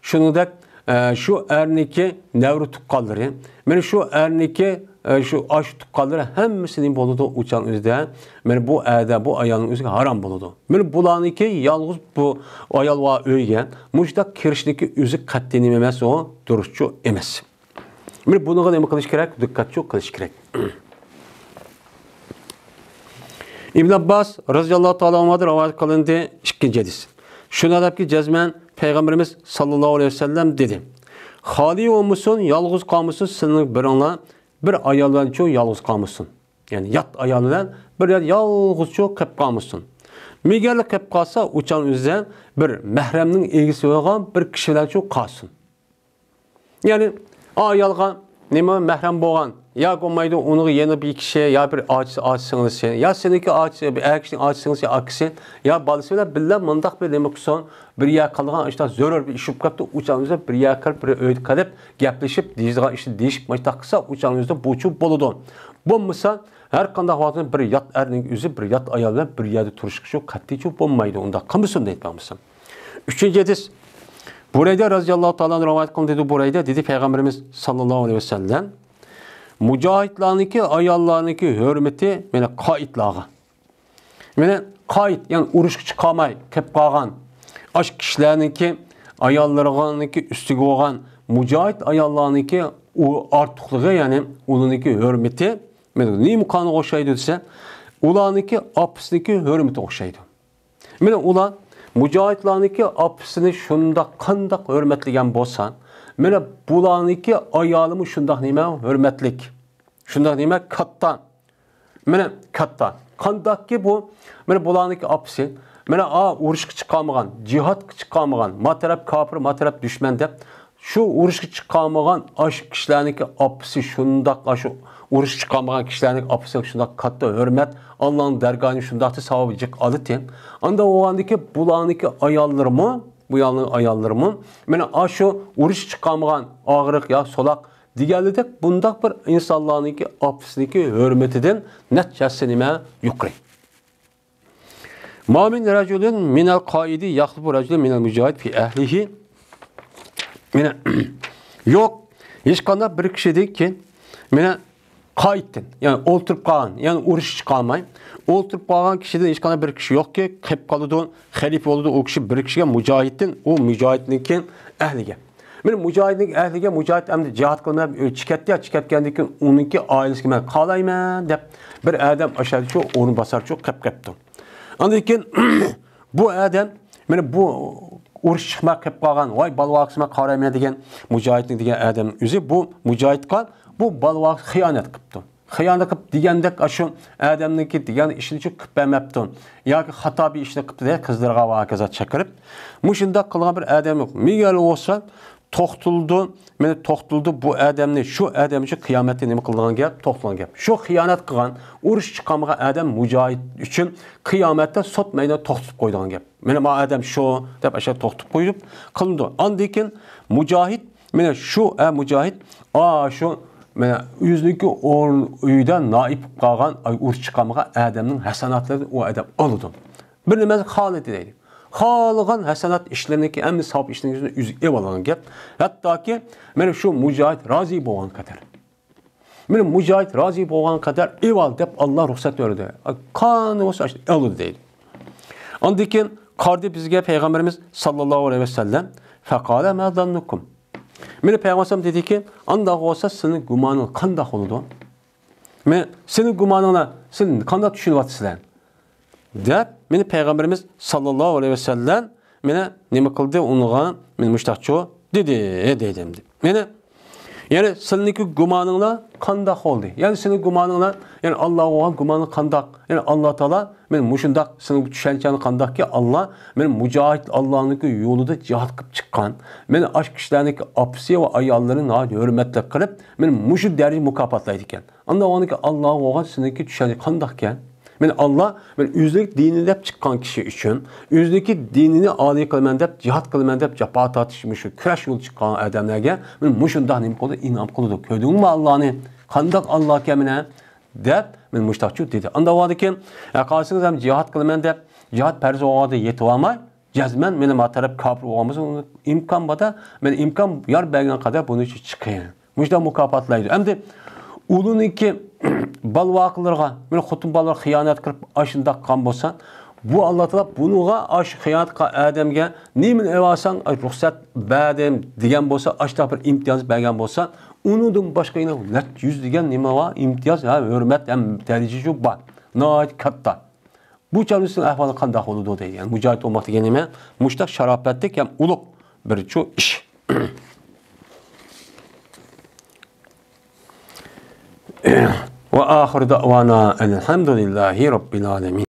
شۇنىڭدەك، ئە، شۇ ئەرنىڭكى نەۋرە تۇغقانلىرى، مانا شۇ ئەرنىڭكى، ئە، شۇ ئاشۇ تۇغقانلىرى ھەممىسى نېمە بولىدۇ؟ ئۇ چاغنىڭ ئۆزىدە، مانا بۇ ئەردە، بۇ ئايالنىڭ ئۆزىگە ھارام بولىدۇ. مانا بۇلارنىڭكى يالغۇز بۇ ئايال بار ئۆيگە مۇشۇنداق كىرىشنىڭكى ئۆزى قەتئىي نېمە ئەمەس، ئۇ دۇرۇسچۇ ئەمەس. مانا بۇنىڭغا نېمە قىلىش كېرەك؟ دىققەتچۇ قىلىش كېرەك. ئىبن ئابباس رەزىياللاھۇ تائالا ئەنھۇدىن رىۋايەت قىلىندى، ئىككىنچى ھەدىس. شۇنى دەپكى جەزمەن پەيغەمبىرىمىز ساللاللاھۇ ئەلەيھى ۋەسەللەم دېدى: خالىي بولمىسۇن، يالغۇز قالمىسۇن سىلەرنىڭ بىرىڭلار، بىر ئايال بىلەنچۇ يالغۇز قالمىسۇن. يەنى يات ئايال بىلەن بىر يەردە يالغۇزچۇ قېلىپ قالمىسۇن. مېگەرلا قېلىپ قالسا، ئۇ چاغنىڭ ئۆزىدە بىر مەھرەمنىڭ ئىگىسى بولغان بىر كىشى بىلەنچۇ قالسۇن. يەنى ئايالغا نېمە مەھرەم بولغان ياكى بولمايدۇ، ئۇنىڭغا يەنە بىر كىشى يا بىر ئاچىسى، ئاچا سىڭلىسى يا سېنىڭكى ئاچىسى، بىر ئەر كىشىنىڭ ئاچا سىڭلىسى، ئاكىسى يا بالىسى بىلەن بىللە مۇنداق بىر نېمە قىلسۇن، بىر يەر قالغان ئىشتا زۆرۈر بىر ئىش بولۇپ قاپتۇ، ئۇ چاغدا بىر يەر قېلىپ، بىر ئۆيدە قېلىپ، گەپلىشىپ، دېيىدىغان ئىشنى دېيىشىپ، مۇشۇنداق قىلسا، ئۇ چاغدا بۇچۇ بولىدۇ. بولمىسا، ھەر قانداق ۋاقىتتا بىر يات ئەرنىڭ ئۆزى بىر يات ئايال بىلەن بىر يەردە تۇرۇشقا شۇ قەتئىيچۇ بولمايدۇ، ئۇنداق قىلمىسۇن دەيدۇ پەيغەمبىرىمىز. ئۈچىنچى ھەدىس. بۇرەيدە رەزىياللاھۇ تائالا ئەنھۇ رىۋايەت قىلدى، دېدى بۇرەيدە، دېدى پەيغەمبىرىمىز ساللاللاھۇ ئەلەيھى ۋەسەللەم، مۇجاھىدلارنىڭكى ئاياللارنىڭكى ھۆرمىتى، مانا، قائىدلارغا. مانا، قائىد، يەنى ئۇرۇشقا چىقالماي قېلىپ قالغان، ئاشۇ كىشىلەرنىڭكى ئاياللىرىنىڭكى ئۈستىگە بولغان مۇجاھىد ئاياللارنىڭكى ئۇ ئارتۇقلۇقى، يەنى ئۇلارنىڭكى ھۆرمىتى، مانا، نېمە قانغا ئوخشايدۇ دېسە، ئۇلارنىڭكى ئاپىسىنىڭكى ھۆرمىتىگە ئوخشايدۇ. مانا ئۇلار مۇجاھىدلارنىڭكى ئاپىسىنى شۇنداق قانداق ھۆرمەتلىگەن بولسا، مانا بۇلارنىڭكى ئايالىمۇ شۇنداق نېمە ھۆرمەتلىك، شۇنداق نېمە كاتتا، مانا كاتتا. قانداقكى بۇ، مانا بۇلارنىڭكى ئاپىسى، مانا ئا ئۇرۇشقا چىقالمىغان، جىھادقا چىقالمىغان، ما تەرەپ كاپىر، ما تەرەپ دۈشمەن دەپ، شۇ ئۇرۇشقا چىقالمىغان ئاشۇ كىشىلەرنىڭكى ئاپىسى شۇنداق، ئاشۇ ئۇرۇشقا چىقالمىغان كىشىلەرنىڭ ئاپىسىغا شۇنداق كاتتا ھۆرمەت، ئاللانىڭ دەرگاھىنى شۇنداق ساۋابى جىق ئالىتى. ئاندا بولغاندىكى بۇلارنىڭكى ئاياللىرىمۇ، بۇ يالنىڭ ئاياللىرىمۇ، مانا ئاشۇ ئۇرۇشقا چىقالمىغان ئاغرىق يا سولاق دېگەنلىدەك بۇنداق بىر ئىنسانلارنىڭكى ئاپىسىنىڭكى ھۆرمىتىدىن نەچچە ھەسسە نېمە يۇقىرى. ما من رجل من القائد يخلف رجلا من المجاهد في أهله. مانا، يوق، ھېچقانداق بىر كىشىدىن كېيىن، مانا، قائىدتىن، يەنى ئولتۇرۇپ قالغان، يەنى ئۇرۇشقا چىقالماي ئولتۇرۇپ قالغان كىشىدىن ھېچقانداق بىر كىشى يوقكى، قېلىپ قالىدۇ، خەلىپە بولىدۇ، ئۇ كىشى بىر كىشىگە مۇجاھىدتىن، ئۇ مۇجاھىدتىن كېيىن ئەھلىگە. مانا مۇجاھىدنىڭ ئەھلىگە، مۇجاھىد ئەمدى جىھاد قىلماي ئۆيگە چىقىپ كەتتى، چىقىپ كەتكەندىن كېيىن ئۇنىڭكى ئائىلىسىگە مەن قالايمەن دەپ بىر ئادەم ئاشۇ يەردىچۇ ئورۇنباسارچۇ قېلىپ قېپتۇ. ئاندىن كېيىن بۇ ئادەم، مانا بۇ ئۇرۇش چىقماي قېلىپ قالغان، ۋاي بالا-ۋاقىسىمەن قارايمەن دېگەن مۇجاھىدنىڭ دېگەن ئادەم ئۆزى بۇ مۇجاھىدقا بۇ بالا-ۋاقىس خىيانەت قىپتۇ. خىيانەت قىپ دېگەندەك ئاشۇ ئادەمنىڭكى دېگەن ئىشىنى شۇ قىپ بەرمەپتۇ. ياكى خاتا بىر ئىشنى قىپتۇ دە، قىزلىرىغا ۋە ھاكازا چاقىرىپ. مۇشۇنداق قىلغان بىر ئادەم يوق. مېگەر بولسا توختىلىدۇ، مانا توختىلىدۇ بۇ ئادەمنى، شۇ ئادەم ئۈچۈن قىيامەتتە نېمە قىلىدىغان گەپ؟ توختىلىدىغان گەپ. شۇ خىيانەت قىلغان، ئۇرۇش چىقارمىغان ئادەم مۇجاھىد ئۈچۈن قىيامەتتە سوت مەيدانىدا توختىتىپ قويىدىغان گەپ. مانا ما ئادەم شۇ دەپ ئاشۇ توختىتىپ قويۇپ قىلىنىدۇ. ئاندىن كېيىن مۇجاھىد، مانا شۇ، ئە، مۇجاھىد، ئا، شۇ، مانا ئۆزىنىڭكى ئورۇن ئۆيىدە نائىب بولۇپ قالغان، ئاي، ئۇرۇش چىقارمىغان ئادەمنىڭ ھەسەناتلىرىنى ئۇ ئادەم ئالىدۇ. بىر نېمە خالىدى دەيدۇ. خالىغان ھەسەنات ئىشلىرىنىڭكى، ھەممە ساۋاب ئىشلىرىنىڭكى ئۆزى ئېلىۋالغان گەپ. ھەتتاكى مانا شۇ مۇجاھىد رازى بولغان قەدەر. مانا مۇجاھىد رازى بولغان قەدەر ئېۋال دەپ ئاللا رۇخسەت بەردى. قانى بولسا ئالىدۇ دەيدۇ. ئاندىن كېيىن قارىدى بىزگە پەيغەمبىرىمىز ساللاللاھۇ ئەلەيھى ۋەسەللەم. فقال ما ظنكم. مانا پەيغەمبەر دېدىكى، ئانداق بولسا سىزنىڭ گۇمانىڭىز قانداق بولىدۇ؟ مانا سىزنىڭ گۇمانىڭلار، سىز قانداق چۈشىنىۋاتىسىلەر؟ دەپ، مانا پەيغەمبىرىمىز ساللاللاھۇ ئەلەيھى ۋەسەللەم مانا نېمە قىلدى ئۇنىڭغا؟ مانا مۇشتاقچۇ دېدى، دەيدۇ ئەمدى. مانا يەنى سىلىنىڭكى گۇمانىڭلار قانداق بولدى؟ يەنى سىلىنىڭ گۇمانىڭلار، يەنى ئاللاغا بولغان گۇمانىڭ قانداق؟ يەنى ئاللا تائالا، مەن مۇشۇنداق سىلىنىڭ چۈشەنچەڭلار قانداقكى، ئاللا، مەن مۇجاھىد ئاللانىڭكى يولىدا جىھاد قىلىپ چىققان، مەن ئاشۇ كىشىلەرنىڭكى ئاپىسى ۋە ئاياللىرىنى ناھايىتى ھۆرمەتلىك قىلىپ، مەن مۇشۇ دەرىجە مۇكاپاتلايدىكەن. ئاندىن ئۇنىڭكى ئاللاغا بولغان سىلىنىڭكى چۈشەنچە قانداقكەن؟ مەن ئاللا، مەن ئۆزلۈك دىنى دەپ چىققان كىشى ئۈچۈن، ئۆزلۈكى دىنىنى ئالىي قىلىمەن دەپ، جىھاد قىلىمەن دەپ، جاپا تارتىش، مۇشۇ كۈرەش يولىدا چىققان ئادەملەرگە مەن مۇشۇنداق نېمە قىلدى، ئىنئام قىلدى. كۆردۈڭمۇ ئاللانى؟ قانداق ئاللاكەن مانا؟ دەپ، مەن مۇشتاقچۇ دېدى. ئاندا باركەن، قارىسىڭىز ھەم جىھاد قىلىمەن دەپ، جىھاد پەرز بولغاندا يېتىۋالماي، جەزمەن مېنى ما تەرەپ كاپىر بولغان بولسا، ئۇنى ئىمكان باردا، مەن ئىمكان يار بەرگەن قەدەر بۇنى چىقىرىڭ. مۇشۇنداق مۇكاپاتلايدۇ. ئەمدى ئۇلۇنىڭكى بالىۋاقلىرىغا، مەن خوتۇن بالىلار خىيانەت قىلىپ، ئاشۇنداق قىلغان بولسا، بۇ ئاللا تائالا بۇنىڭغا، ئاشۇ خىيانەت قىلغان ئادەمگە نېمىنى ئېلىۋالساڭ، رۇخسەت بەردىم دېگەن بولسا، ئاشۇنداق بىر ئىمتىياز بەرگەن بولسا، ئۇنىڭدىن باشقا يەنە نەچچە يۈز دېگەن نېمە بار؟ ئىمتىياز، ھە، ھۆرمەت ھەم دەرىجە شۇ بار. ناھايىتى كاتتا. بۇ چاغدا سىزنىڭ ئەھۋالىڭىز قانداق بولىدۇ دەيدىغان. مۇجاھىد بولماق دېگەن نېمە؟ مۇشتاق شاراپەتلىك ھەم ئۇلۇغ بىر چۇ ئىش. وآخر دعوانا أن الحمد لله رب العالمين.